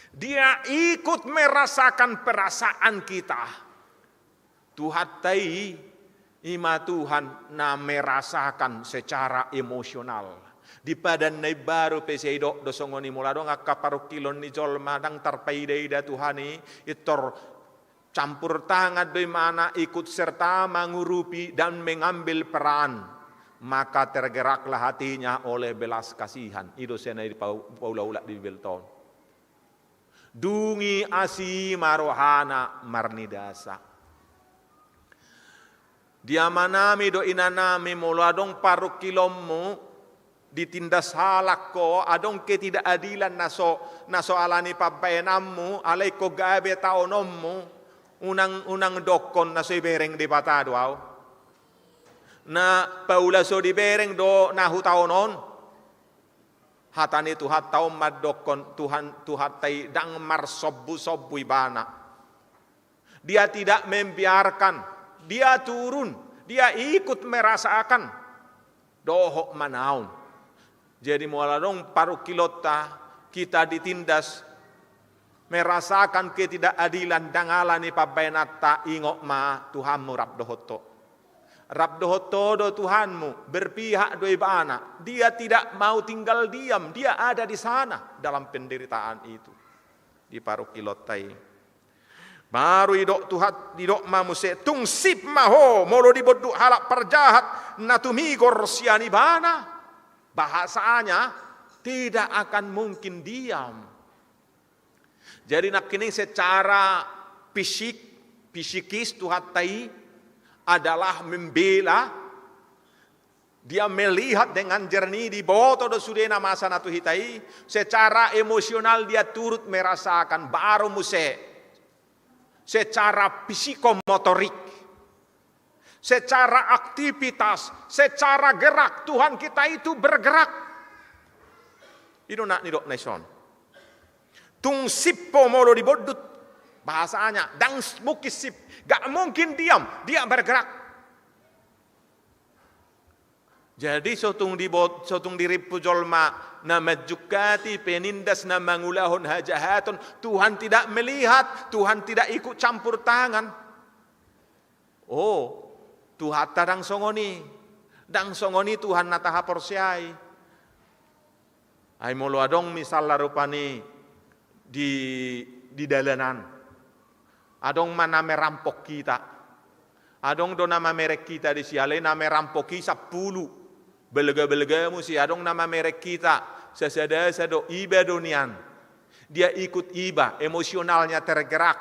dia ikut merasakan perasaan kita. Tuhanta i, i ma Tuhan na merasakan secara emosional. Di Padan na Imbaru pe sai didok do songon i, molo adong angka parungkilon ni jolma ndang tarpaida-ida Tuhan i, pintor campur tangan do ibana, ikut serta mengurupi dan mengambil peran, maka tergeraklah hatinya oleh belas kasihan. I do sian na dipaulak-ulak di Bibelta on. Dung i asi ma rohana marnidasa. Di amanami dohot inanami, molo adong parungkilonmu, ditindas halak ho, adong ketidakadilan na so, na so alani pambahenanmu, alai ingkon gabe taononmu, unang, unang dokkon na so dibereng Debata do ahu. Na paula so dibereng do na hutaon on. Hata ni Tuhanta on mandokkon, Tuhan, Tuhanta i ndang marsombu-sombu ibana. Dia tidak membiarkan, dia turun, dia ikut merasakan. Dohot manaon. Jadi molo adong parungkilonta, kita ditindas, merasakan ketidakadilan, ndang alani pambahenanta, ingot ma Tuhanmu rap dohot ho. Rap dohot ho do Tuhanmu, berpihak do ibana. Dia tidak mau tinggal diam, dia ada di sana dalam penderitaan itu. Di parungkilonta i. Baru didok Tuhan, didok ma muse, tung sip ma ho molo dibondut halak parjahat na tumigor sian ibana. Bahasanya, tidak akan mungkin diam. Jadi nangkining secara fisik, fisikis Tuhanta i adalah membela, dia melihat dengan jernih, diboto do sude na masa na tu hita i, secara emosional dia turut merasakan, baru muse secara psikomotorik, secara aktivitas, secara gerak, Tuhan kita itu bergerak. I do na nidokna dison. Tung sip ho molo dibondut, bahasanya, ndang mungkin sip, gak mungkin diam, dia bergerak. Jadi so tung dibot-, so tung dirimpu jolma na manjungkati, penindas, na mangulahon hajahaton, Tuhan tidak melihat, Tuhan tidak ikut campur tangan. Oh, Tuhanta ndang songon i. Ndang songon i Tuhan na tahaporseai. Ai molo adong misalna rupani di, di dalanan, Adong ma na merampok hita. Adong do na mamereng hita disi, alai na merampok i sampulu. Belga-belga muse, adong na mamereng hita. Sasada-sada do, iba do nian. Dia ikut iba, emosionalnya tergerak.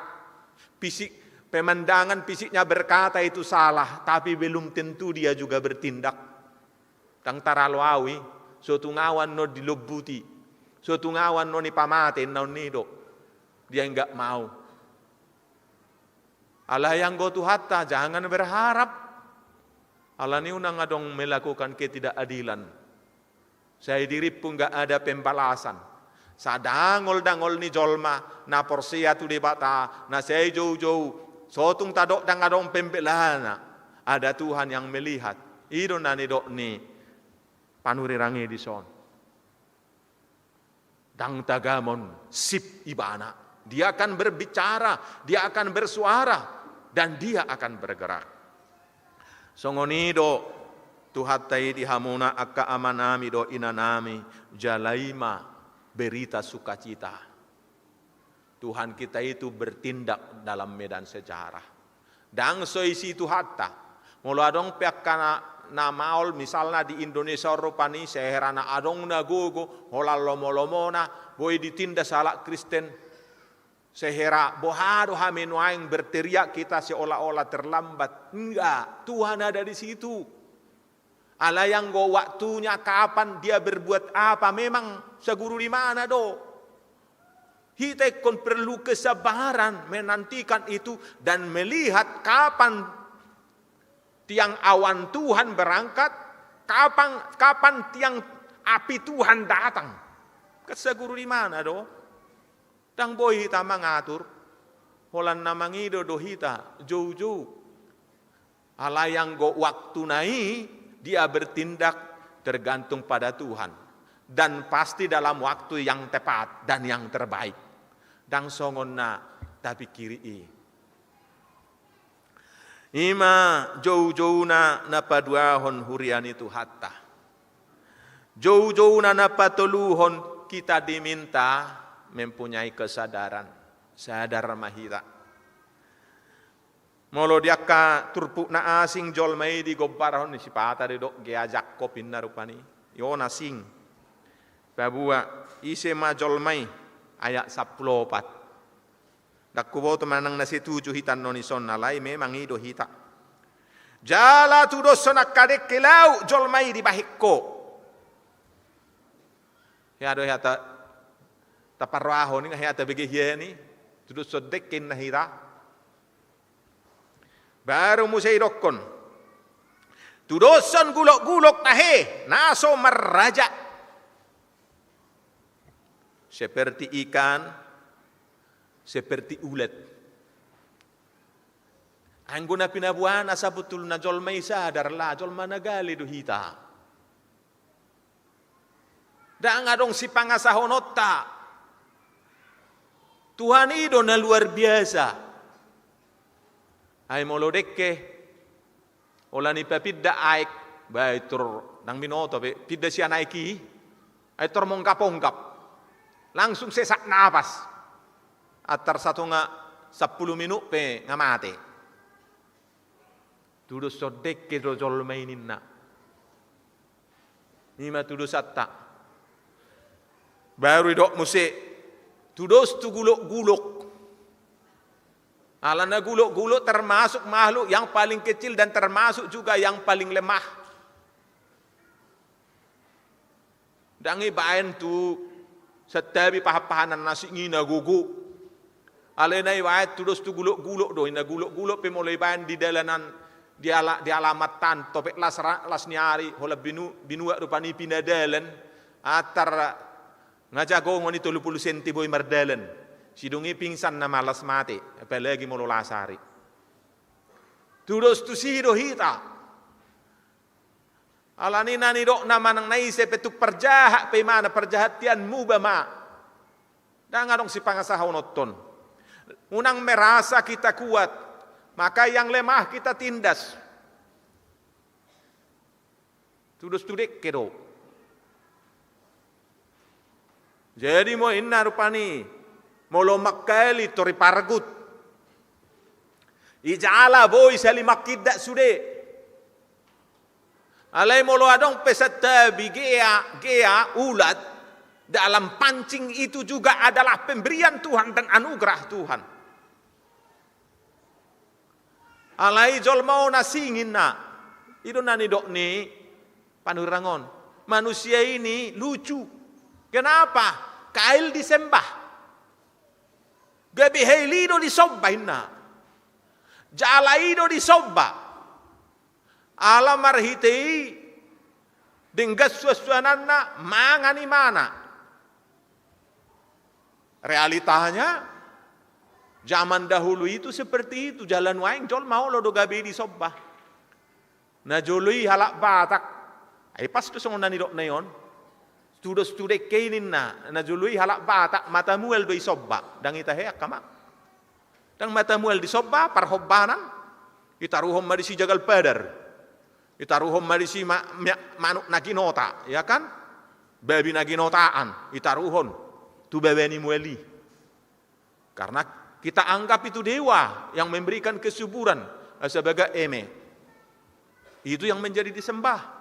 Fisik, pemandangan fisiknya berkata itu salah, tapi belum tentu dia juga bertindak. Ndang taralo au i, so tung au annon dilombuti, so tung au annon i pamate, naon ni do. Dia nggak mau. Alai anggo Tuhanta, jangan berharap. Alani unang adong melakukan ketidakadilan. Sai dirimpu nggak ada pembalasan. Sadangol-dangol ni jolma, na porsea tu Debata, na sai jou-jou, so tung tadok ndang adong pembelaanna. Ada Tuhan yang melihat. I do na nidok ni panurirang i dison. Ndang tagamon sip ibana. Dia akan berbicara, dia akan bersuara, dan dia akan bergerak. Songon i do Tuhanta i di hamuna angka amanami dohot inanami, jala i ma berita sukacita. Tuhan kita itu bertindak dalam medan sejarah. Ndang so isi Tuhanta. Molo adong pe angka na, na maol, misalna di Indonesia on rupani, sehera na adong na gogo, holan lomo-lomona, boi ditindas halak Kristen. Sehera boha do hami nuaeng berteriak kita seolah-olah terlambat. Enggak, Tuhan ada di situ. Alai anggo waktunya kapan dia berbuat apa, memang saguru di mana do. Hita ingkon perlu kesabaran menantikan itu dan melihat kapan tiang awan Tuhan berangkat, kapan, kapan tiang api Tuhan datang. Kan saguru di mana do. Ndang boi hita mangatur. Holan na mangido do hita, jou-jou. Alai anggo waktuna i, dia bertindak tergantung pada Tuhan. Dan pasti dalam waktu yang tepat dan yang terbaik. Ndang songon na tapikiri i. I ma jou-jouna na paduahon huria ni Tuhanta. Jou-jouna na patoluhon, kita diminta mempunyai kesadaran. Sadar ma hita. Molo di angka turpuk na asing jolma i digombarhon, sipata do didok gea Jakob inna rupani. I on asing. Paboa, ise ma jolma i, ayat sampulu opat. Ndang huboto manang na setuju hita annon dison, alai memang i do hita. Jala tudoshon angka dengke lauk jolma i dibahen Ho. Hea do hea ta, taparrohahon i, hea tabege hian i, tudoshon dengke inna hita. Baru muse idokkon. Tudoshon gulok-gulok tahe, na so marraja. Seperti ikan, seperti ulat. Anggo na pinaboaon, sabotulna jolma i sadar, laho jolma na gale do hita. Ndang adong sipangasahononta. Tuhan i do na luar biasa. Ai molo dengke, holan i papinda aek, ba i tor, ndang binoto be, pinda sian aek i, ai tor monggap-onggap. Langsung sesak napas. Antar satonga sampulu minut pe nga mate. Tudoshon dengke do jolma i ninna. I ma tudoshonta. Baru idok muse, tudos tu gulok-gulok. Alana gulok-gulok termasuk makhluk yang paling kecil dan termasuk juga yang paling lemah. Ndang ibaen tu santabi pahan-pahanan na asing i na gogo. Alai na ibaen tudos tu gulok-gulok do, i na gulok-gulok pe molo ibaen di dalanan, di ala-, di alamat an, topet las ra-, las ni ari, holan binu-, binuat rupani pinadalan, antar nga jagongon i tolu pulu senti boi mardalan. Sidung i pingsan nama las mate, apalagi molo las ari. Tudos tusi do hita. Alani na nidokna manang na ise pe tung parjahat pe imana, parjahat tian muba ma. Ndang adong sipangasahononton. Unang merasa kita kuat, maka yang lemah kita tindas. Tudos tu dengke do. Jadi ma inna rupani, molo mangkali tor i pargut. Dijala boi salimangkindak sude. Alai molo adong pe santabi gea, gea, ulat, dalam pancing itu juga adalah pemberian Tuhan dan anugerah Tuhan. Alai jolma on asing inna. I do na nidok ni panurirang on. Manusia ini lucu. Kenapa? Kail disembah. Gabe hail i do disomba inna. Jala i do disomba. Ala marhite i denggan suansuananna mangan imana. Realitanya zaman dahulu itu seperti itu, jala nuaeng jolma olo do gabe i disomba. Na jolo i halak Batak. Ai pas do songon na nidokna i on. Tudos tu dengke i ninna, na jolo i halak Batak mata mual do disomba, ndang i tahe angka ma. Ndang mata mual disomba, parhombanan, ditaruhon ma disi jagal padar. Ditaruhon ma disi ma-, ma-, manuk na ginota, ya kan? Babi na ginotaan, ditaruhon tu baba ni mual i. Karena kita anggap itu dewa yang memberikan kesuburan, asa bagak eme. Itu yang menjadi disembah.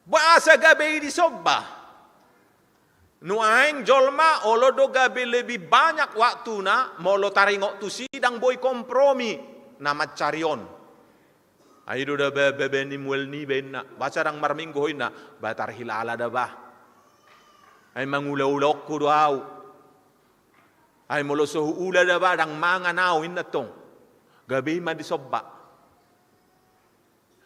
Boasa gabe i disomba? Nuaeng jolma olo do gabe lebih banyak waktuna molo taringot tusi, ndang boi kompromi na mansari on. Ai do da ba, baba ni mual niba inna, boasa ndang marminggu ho inna, ba tarhilala da ba. Ai mangulaulaonku do au. Ai molo so huula da ba ndang mangan au inna tong. Gabe i ma disomba.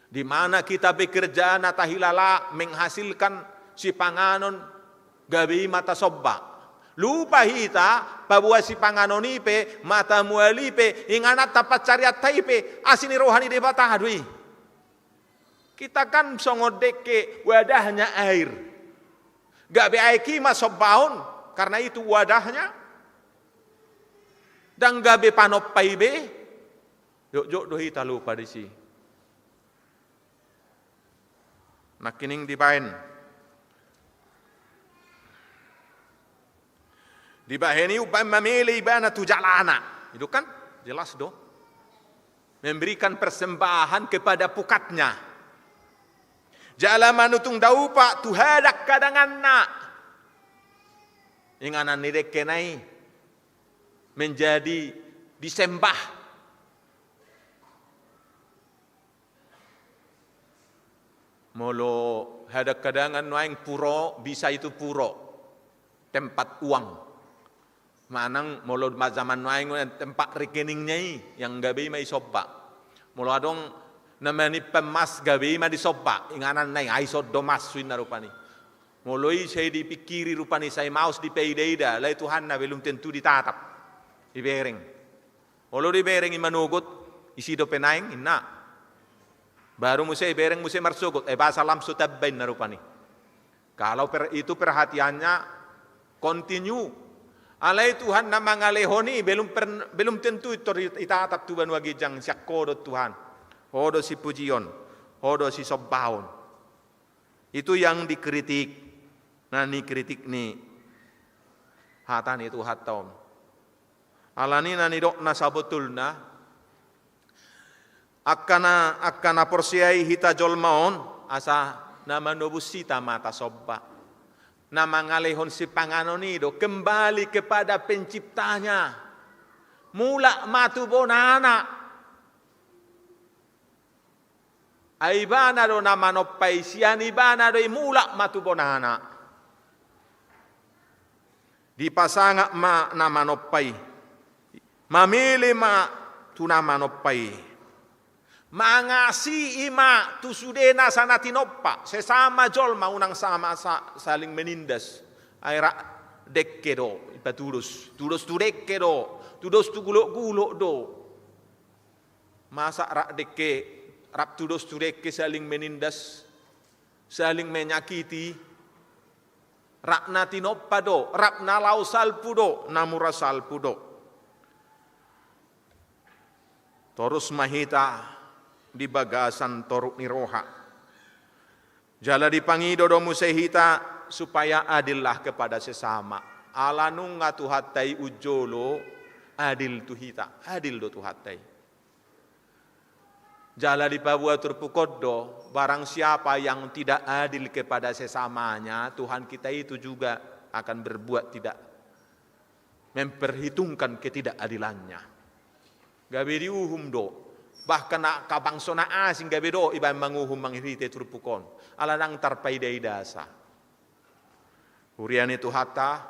Di mana kita bekerja na tahilala menghasilkan sipanganon, gabe i ma tasomba. Lupa hita paboa sipanganon i pe, mata mual i pe, ingananta pansarianta i pe, asi ni roha ni Debata do i. Kita kan songon dengke wadahnya air. Gabe aek i ma sombaon, karena itu wadahnya. Ndang gabe panompa i be. Jotjot do hita lupa disi. Nangkining dibaen. Dibahen i umbahen mamele ibana tu jalana. Itu kan jelas do. Memberikan persembahan kepada pukatnya. Jala manutung daupa tu hadang-hadanganna. Inganan ni dengkena i menjadi disembah. Molo hadang-hadangan nuaeng puro, bisa itu puro, tempat uang. Manang molo ma-, zaman nuaeng tempat rekeningnya i, yang gabe i ma disomba. Molo adong na manimpan mas, gabe i ma disomba, ingananna i, ai sondo mas suinna rupani. Molo i sai dipingkiri rupani, sai maos dipaida-ida, alai Tuhanna belum tentu ditatap, dibereng. Olo dibereng i manogot, isi dope naeng inna. Baru muse ibereng muse marsogot, eh, boasa lam so tamba inna rupani. Kalau per-, itu perhatiannya continue. Alai Tuhan na mangalehon i belum per-, belum tentu i tor ditatap tu banua ginjang sian ho do Tuhan. Ho do sipujion, ho do sisombaon. Itu yang dikritik, na nikritik ni hata ni Tuhanta on. Alani na nidokna sabotulna, angka na, angka na porsea i hita jolma on, asa na manobus hita ma tasomba. Na mangalehon sipanganon i do, kembali kepada penciptanya. Mulak ma tu bonana. Ai ibana do na manompa i, sian ibana do i, mulak ma tu bonana. Dipasangap ma na manompa i. Mamele ma tu na manompa i. Mangasii ma tu sude nasa na tinompa, sesama jolma unang sama sa-, saling menindas. Ai rap dengke do, ipatudos. Tudos tu dengke do, tudos tu gulok-gulok do. Masa rap dengke, rap tudos tu dengke saling menindas, saling menyakiti, rap na tinompa do, rap na laho salpu do, na mura salpu do. Torus ma hita di bagasan toruk ni roha. Jala dipangido do muse hita supaya adillah kepada sesama. Ala nunga Tuhanta i unjolo, adil tu hita, adil do Tuhanta i. Jala dipaboa turpuk on do, barang siapa yang tidak adil kepada sesamanya, Tuhan kita itu juga akan berbuat tidak, memperhitungkan ketidakadilannya. Gabe diuhum do, bahkan angka bangso na asing gabe dohot ibaen manguhum marhite turpuk on, ala ndang tarpaidaidasa. Huria ni Tuhanta,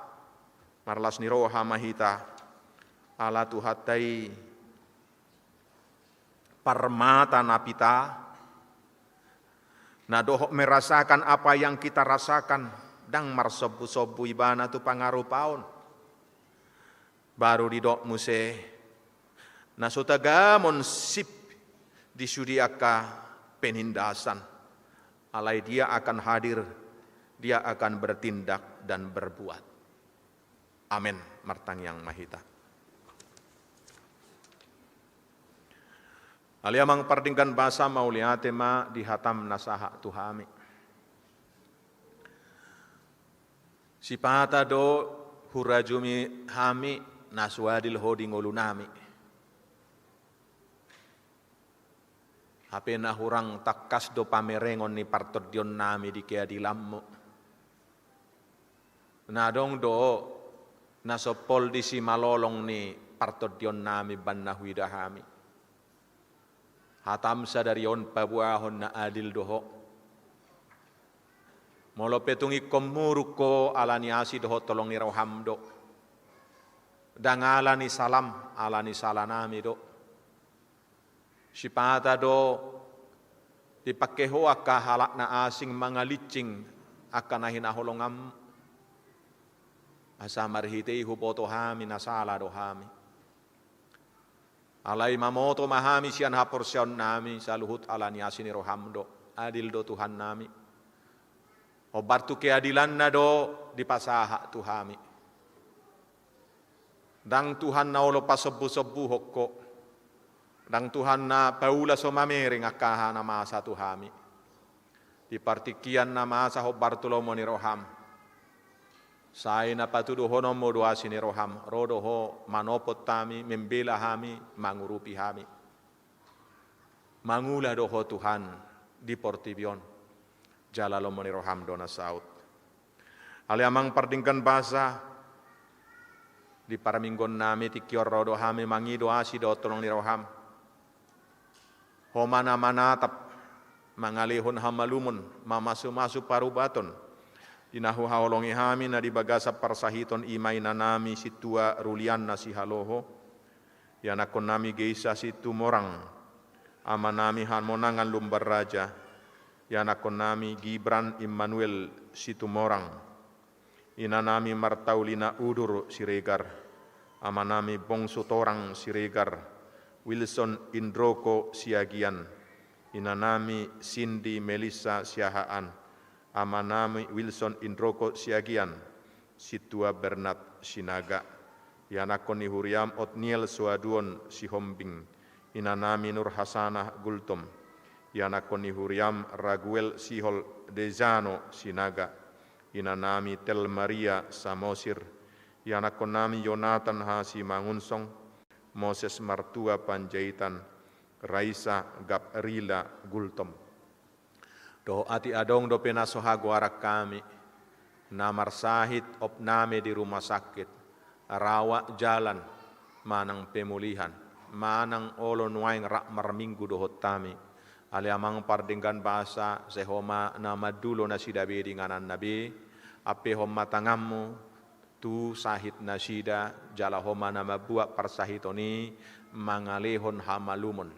marlas ni roha ma hita, ala Tuhanta i parmata na pita, na dohot merasakan apa yang kita rasakan, ndang marsombu-sombu Ibana tu pangarupaon. Baru didok muse, na so tagamon sip di sude angka penindasan, alai Dia akan hadir, Dia akan bertindak dan berbuat. Amen. Martangiang ma hita. Ale Amang pardenggan basa, mauliate ma di hataM na sahat tu hami. Sipata do hurajumi hami na so adil Ho di ngolunami. Hape na hurang tangkas do pamerengon ni partondionnami di keadilanMu. Na adong do na so pol di simalolong ni partondionnami baen na huida hami. HataM sadari on paboahon na adil do Ho. Molo pe tung ingkon muruk Ho, ala ni asi dohot holong ni rohaM do. Ndang ala ni salaM, ala ni salanami do. Sipata do dipangke Ho angka halak na asing mangalincing angka na hinaholonganMu, asa marhite i huboto hami na sala do hami. Alai mamoto ma hami sian haporseaonnami, saluhut ala ni asi ni rohaM do. Adil do Tuhannami. Hombar tu keadilanna do dipasahat tu hami. Ndang Tuhan na olo pasombusombuhon Ho. Ndang Tuhan na paula so mamereng angka aha na masa tu hami. Di partingkian na masa hombar tu lomo ni rohaM, sai na patuduhononMu do asi ni rohaM, ro do Ho manopot hami, membela hami, mangurupi hami. Mangula do Ho Tuhan di portibi on, jala lomo ni rohaM do na saut. Ale Amang pardenggan basa, di parmingguonnami tingki on ro do hami mangido asi dohot holong ni rohaM. Ho ma na manatap, mangalehon hamalumon, mamasumasu parubaton di na huhaholongi hami na di bagasan parsahiton, i ma inanami sintua Ruliana Sihaloho, ianakkonnami Geisa Situmorang, amanami Hamonangan Lumban Raja, ianakkonnami Gibran Immanuel Situmorang, inanami Martaulina Udur Siregar, amanami Bongsu Torang Siregar, Wilson Indroko Siagian, inanami Cindy Melissa Siahaan, amanami Wilson Indroko Siagian, sintua Bernat Sinaga, ianakkon ni huriaM Otniel Soaduon Sihombing, inanami Nurhasanah Gultom, ianakkon ni huriaM Raguel Sihol Dejano Sinaga, inanami Tel Maria Samosir, ianakkonnami Yonatan Hasimangunsong, Moses Martua Panjaitan, Raisa Gabrila Gultom. Dohot atik adong dope na so hagoaran hami, na marsahit, opname di rumah sakit, rawat jalan, manang pemulihan, manang olo nuaeng rap marminggu dohot hami. Ale Amang pardenggan basa, sai Ho ma na mandulo nasida be di ingananna be, ampehon ma tanganMu tu sahit nasida, jala Ho ma na mambuat parsahiton i mangalehon hamalumon.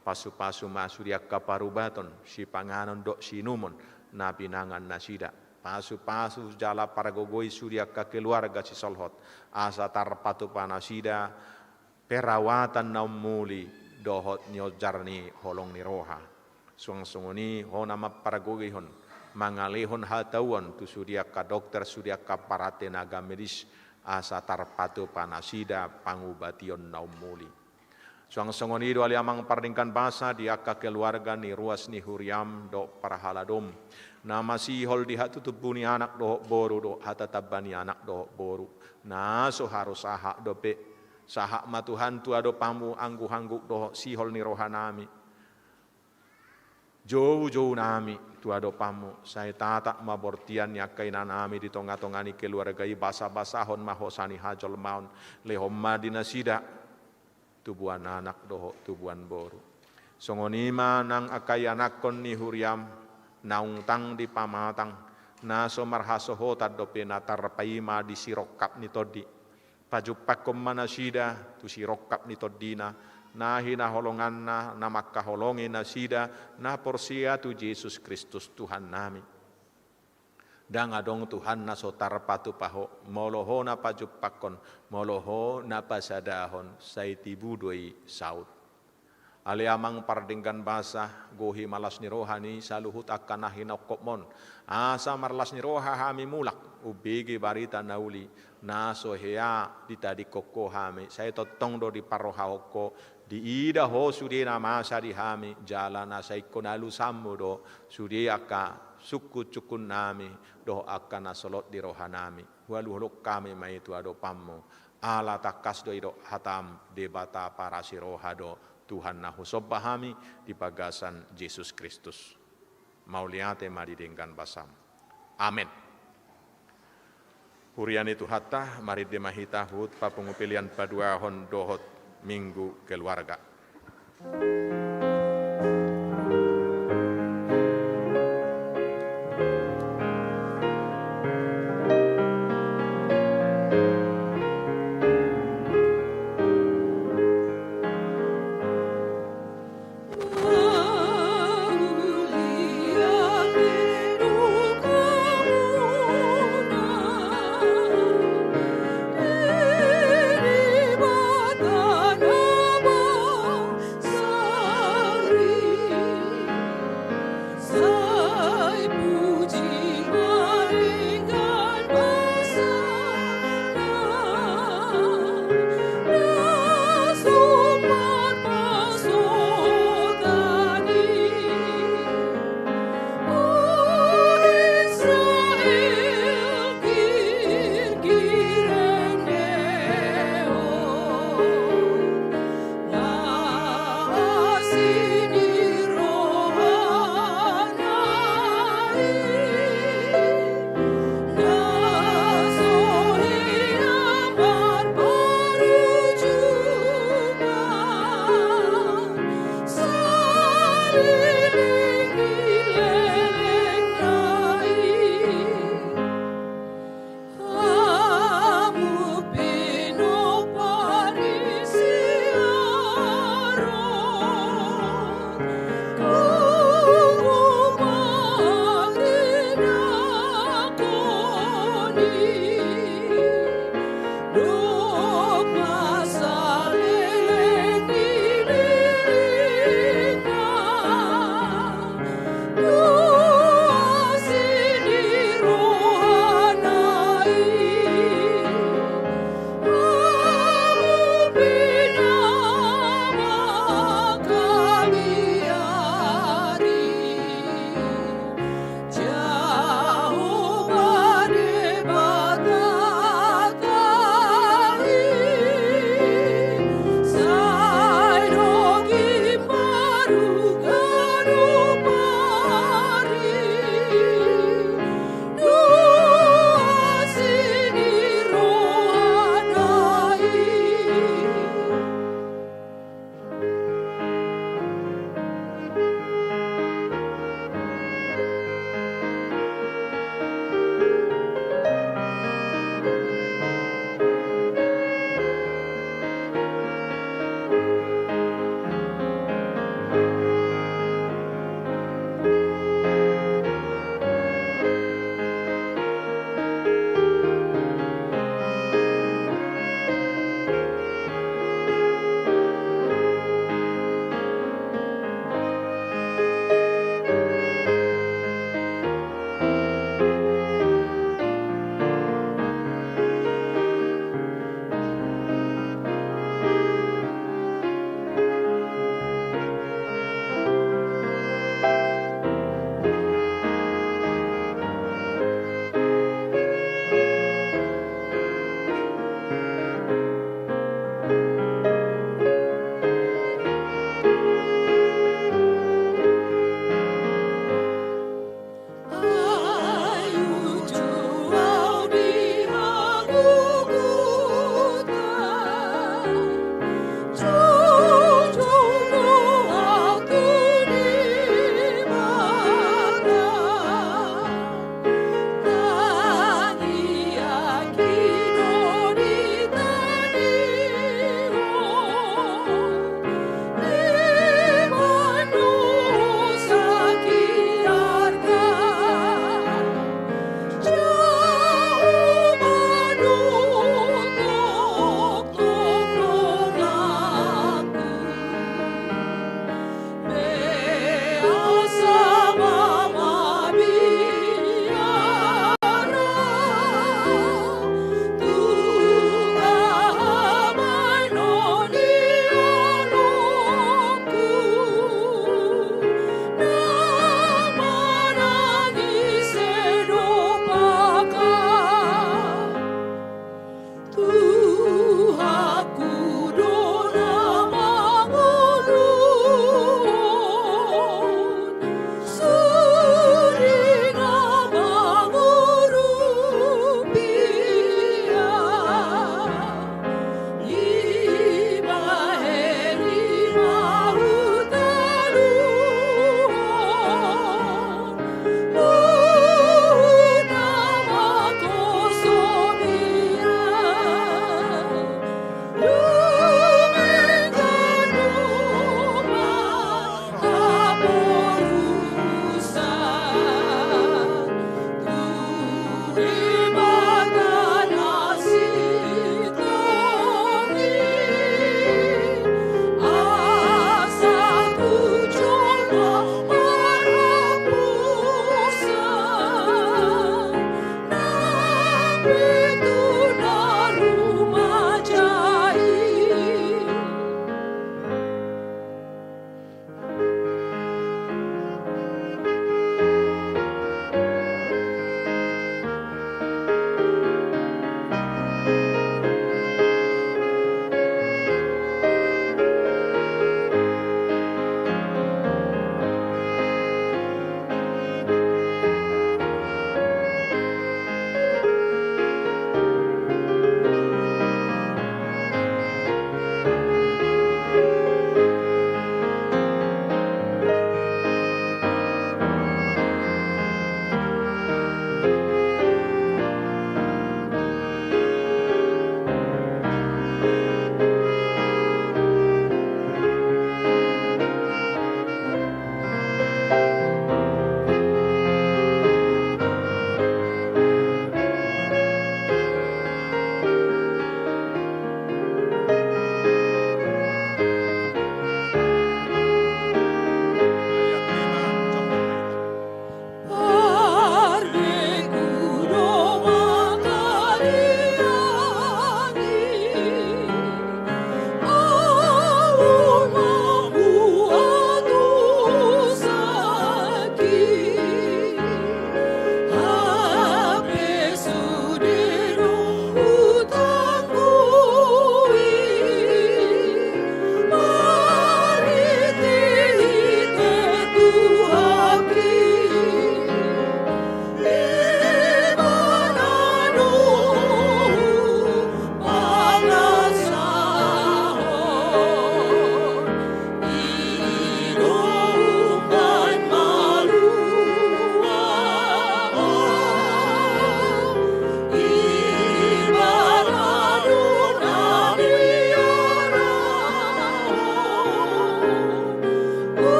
Pasupasu ma sude angka parubaton, sipanganon dohot siinumon na pinangan nasida. Pasupasu jala pargogoi sude angka keluarga sisolhot, asa tarpatupa nasida perawatan na ummuli dohot niojar ni holong ni roha. Suang songon i Ho na mampargogoihon, mangalehon hatauon tu sude angka dokter, sude angka aparat tenaga medis, asa tarpatupa nasida pangubation na ummuli. Suang songon i do ale Amang pardenggan basa di angka keluarga ni ruas ni huriaM dohot parhaladoM, na masihol di hatutumbu ni anak dohot boru dohot hatatamba ni anak dohot boru, na so haru sahat dope Sahat ma Tuhan tu adopanmu angguhangguk dohot sihol ni rohanami, joujounami tu adopanmu, sai tatap ma bortian ni angka inanami di tongatonga ni keluarga i, basabasahon ma hosa ni hajolmaon, lehon ma di nasida tubuan anak dohot tubuan boru. Songon i ma nang angka ianakhon ni huriam, naung tang di pamatang, na so marhasohotan dope na tarpaima di sirongkap ni tondi. Pajumpangkon ma nasida tu sirongkap ni tondina, na hinaholonganna na mangkaholongi nasida na porsea tu Jesus Kristus Tuhannami. Ndang adong Tuhan na so tarpatupa Ho, molo Ho na pajumpangkon, molo Ho na pasadahon, sai tibu do i saut. Ale Amang pardenggan basa, gohi ma las ni roha ni saluhut angka na hinaholongkon, asa marlas ni roha hami mulak umbege barita na uli, na so hea ditadingkon Ho hami, sai tongtong do diparrohahon Ho, diida Ho sude na masa di hami, jala na sai ingkon alusanmu do sude angka sungkunsungkunnami dohot angka na solot di rohanami. Hualuhon hami ma i tu adopanmu, ala tangkas do didok hatam, Debata parasi roha do Tuhan na husomba hami di bagasan Jesus Kristus. Mauliate ma di denggan basam. Amen. Huria ni Tuhanta, marende ma hita huhut papungu pelean paduahon dohot Minggu Keluarga.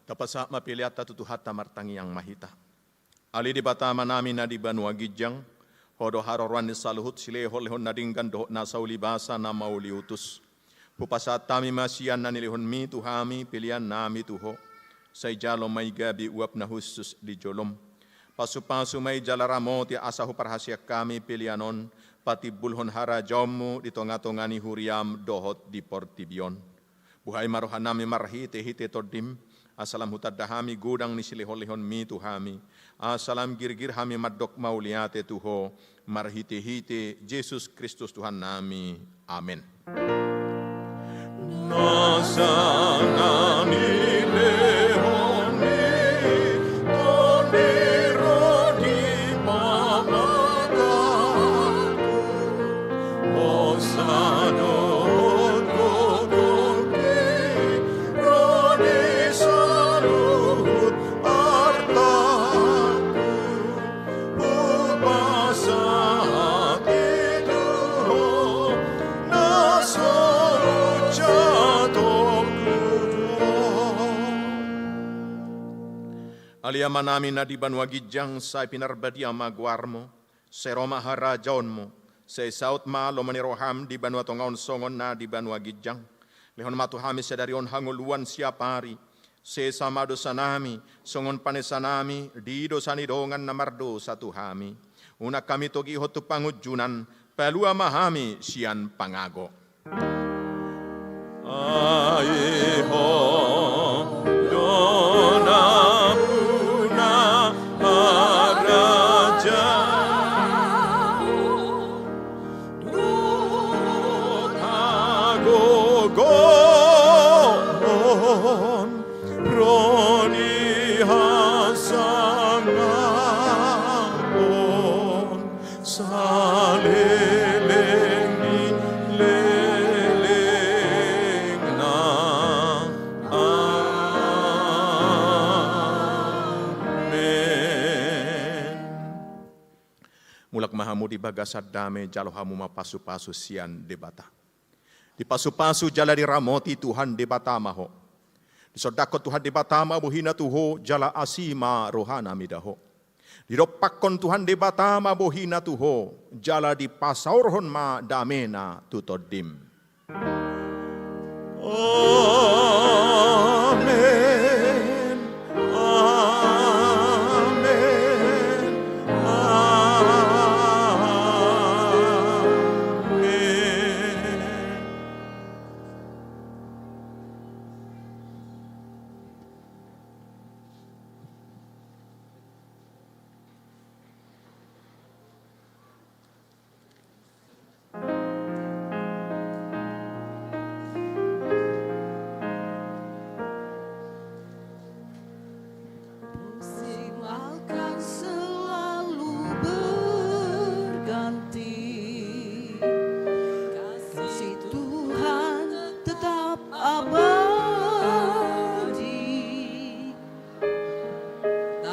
Tapasahat ma peleanta tu Tuhanta, martangiang ma hita. Ale Debata Amanami na di banua ginjang, Ho do haroroan ni saluhut silehonlehon na denggan dohot na saulibasa na mauliutus. Hupasahat hami ma sian na nilehonMi tu hami peleannami tu Ho. Sai jalo ma i gabe uap na hushus di joloM. Pasupasu ma i jala ramoti asa huparhaseang hami pelean on patimbulhon harajaonMu di tongatonga ni huriaM dohot di portibi on. Buhai ma rohanami marhitehite TondiM, asa lam hutanda hami godang ni silehonlehonMi tu hami, asa lam girgir hami mandok mauliate tu Ho, marhitehite Jesus Kristus Tuhannami. Amen. Nasa na nilehonMi, Tondi ro di pamatangku. Hosa dohot gogorki ro di saluhut artangku. Hupasahat i tu Ho na so jatongku tu Ho. Ale Amanami na di banua ginjang, sai pinarbadia ma goarMu. Sai ro ma harajaonMu, sai saut ma lomo ni rohaM di banua tonga on songon na di banua ginjang. Lehon ma tu hami sadari on hangoluan siapari. Sesa ma dosanami, songon panesanami di dosa ni dongan na mardosa tu hami. Unang hami togihon tu pangunjunan, palua ma hami sian pangago. Ai Ho do nampuna harajaon dohot hagogoon ro di hasangapon. Saleleng ni lelengna. Amen. Mulak ma hamu di bagasan dame, jalo hamu ma pasupasu sian Debata. Dipasupasu jala diramoti Tuhan Debata ma ho. Disondangkon Tuhan Debata ma bohina tu ho jala asi ma rohana mida ho. Didompakkon Tuhan Debata ma bohina tu ho jala dipasaorhon ma damena tu tondim. Amen. Amen. Amen. Musim akan selalu berganti. Kasih Tuhan tetap abadi.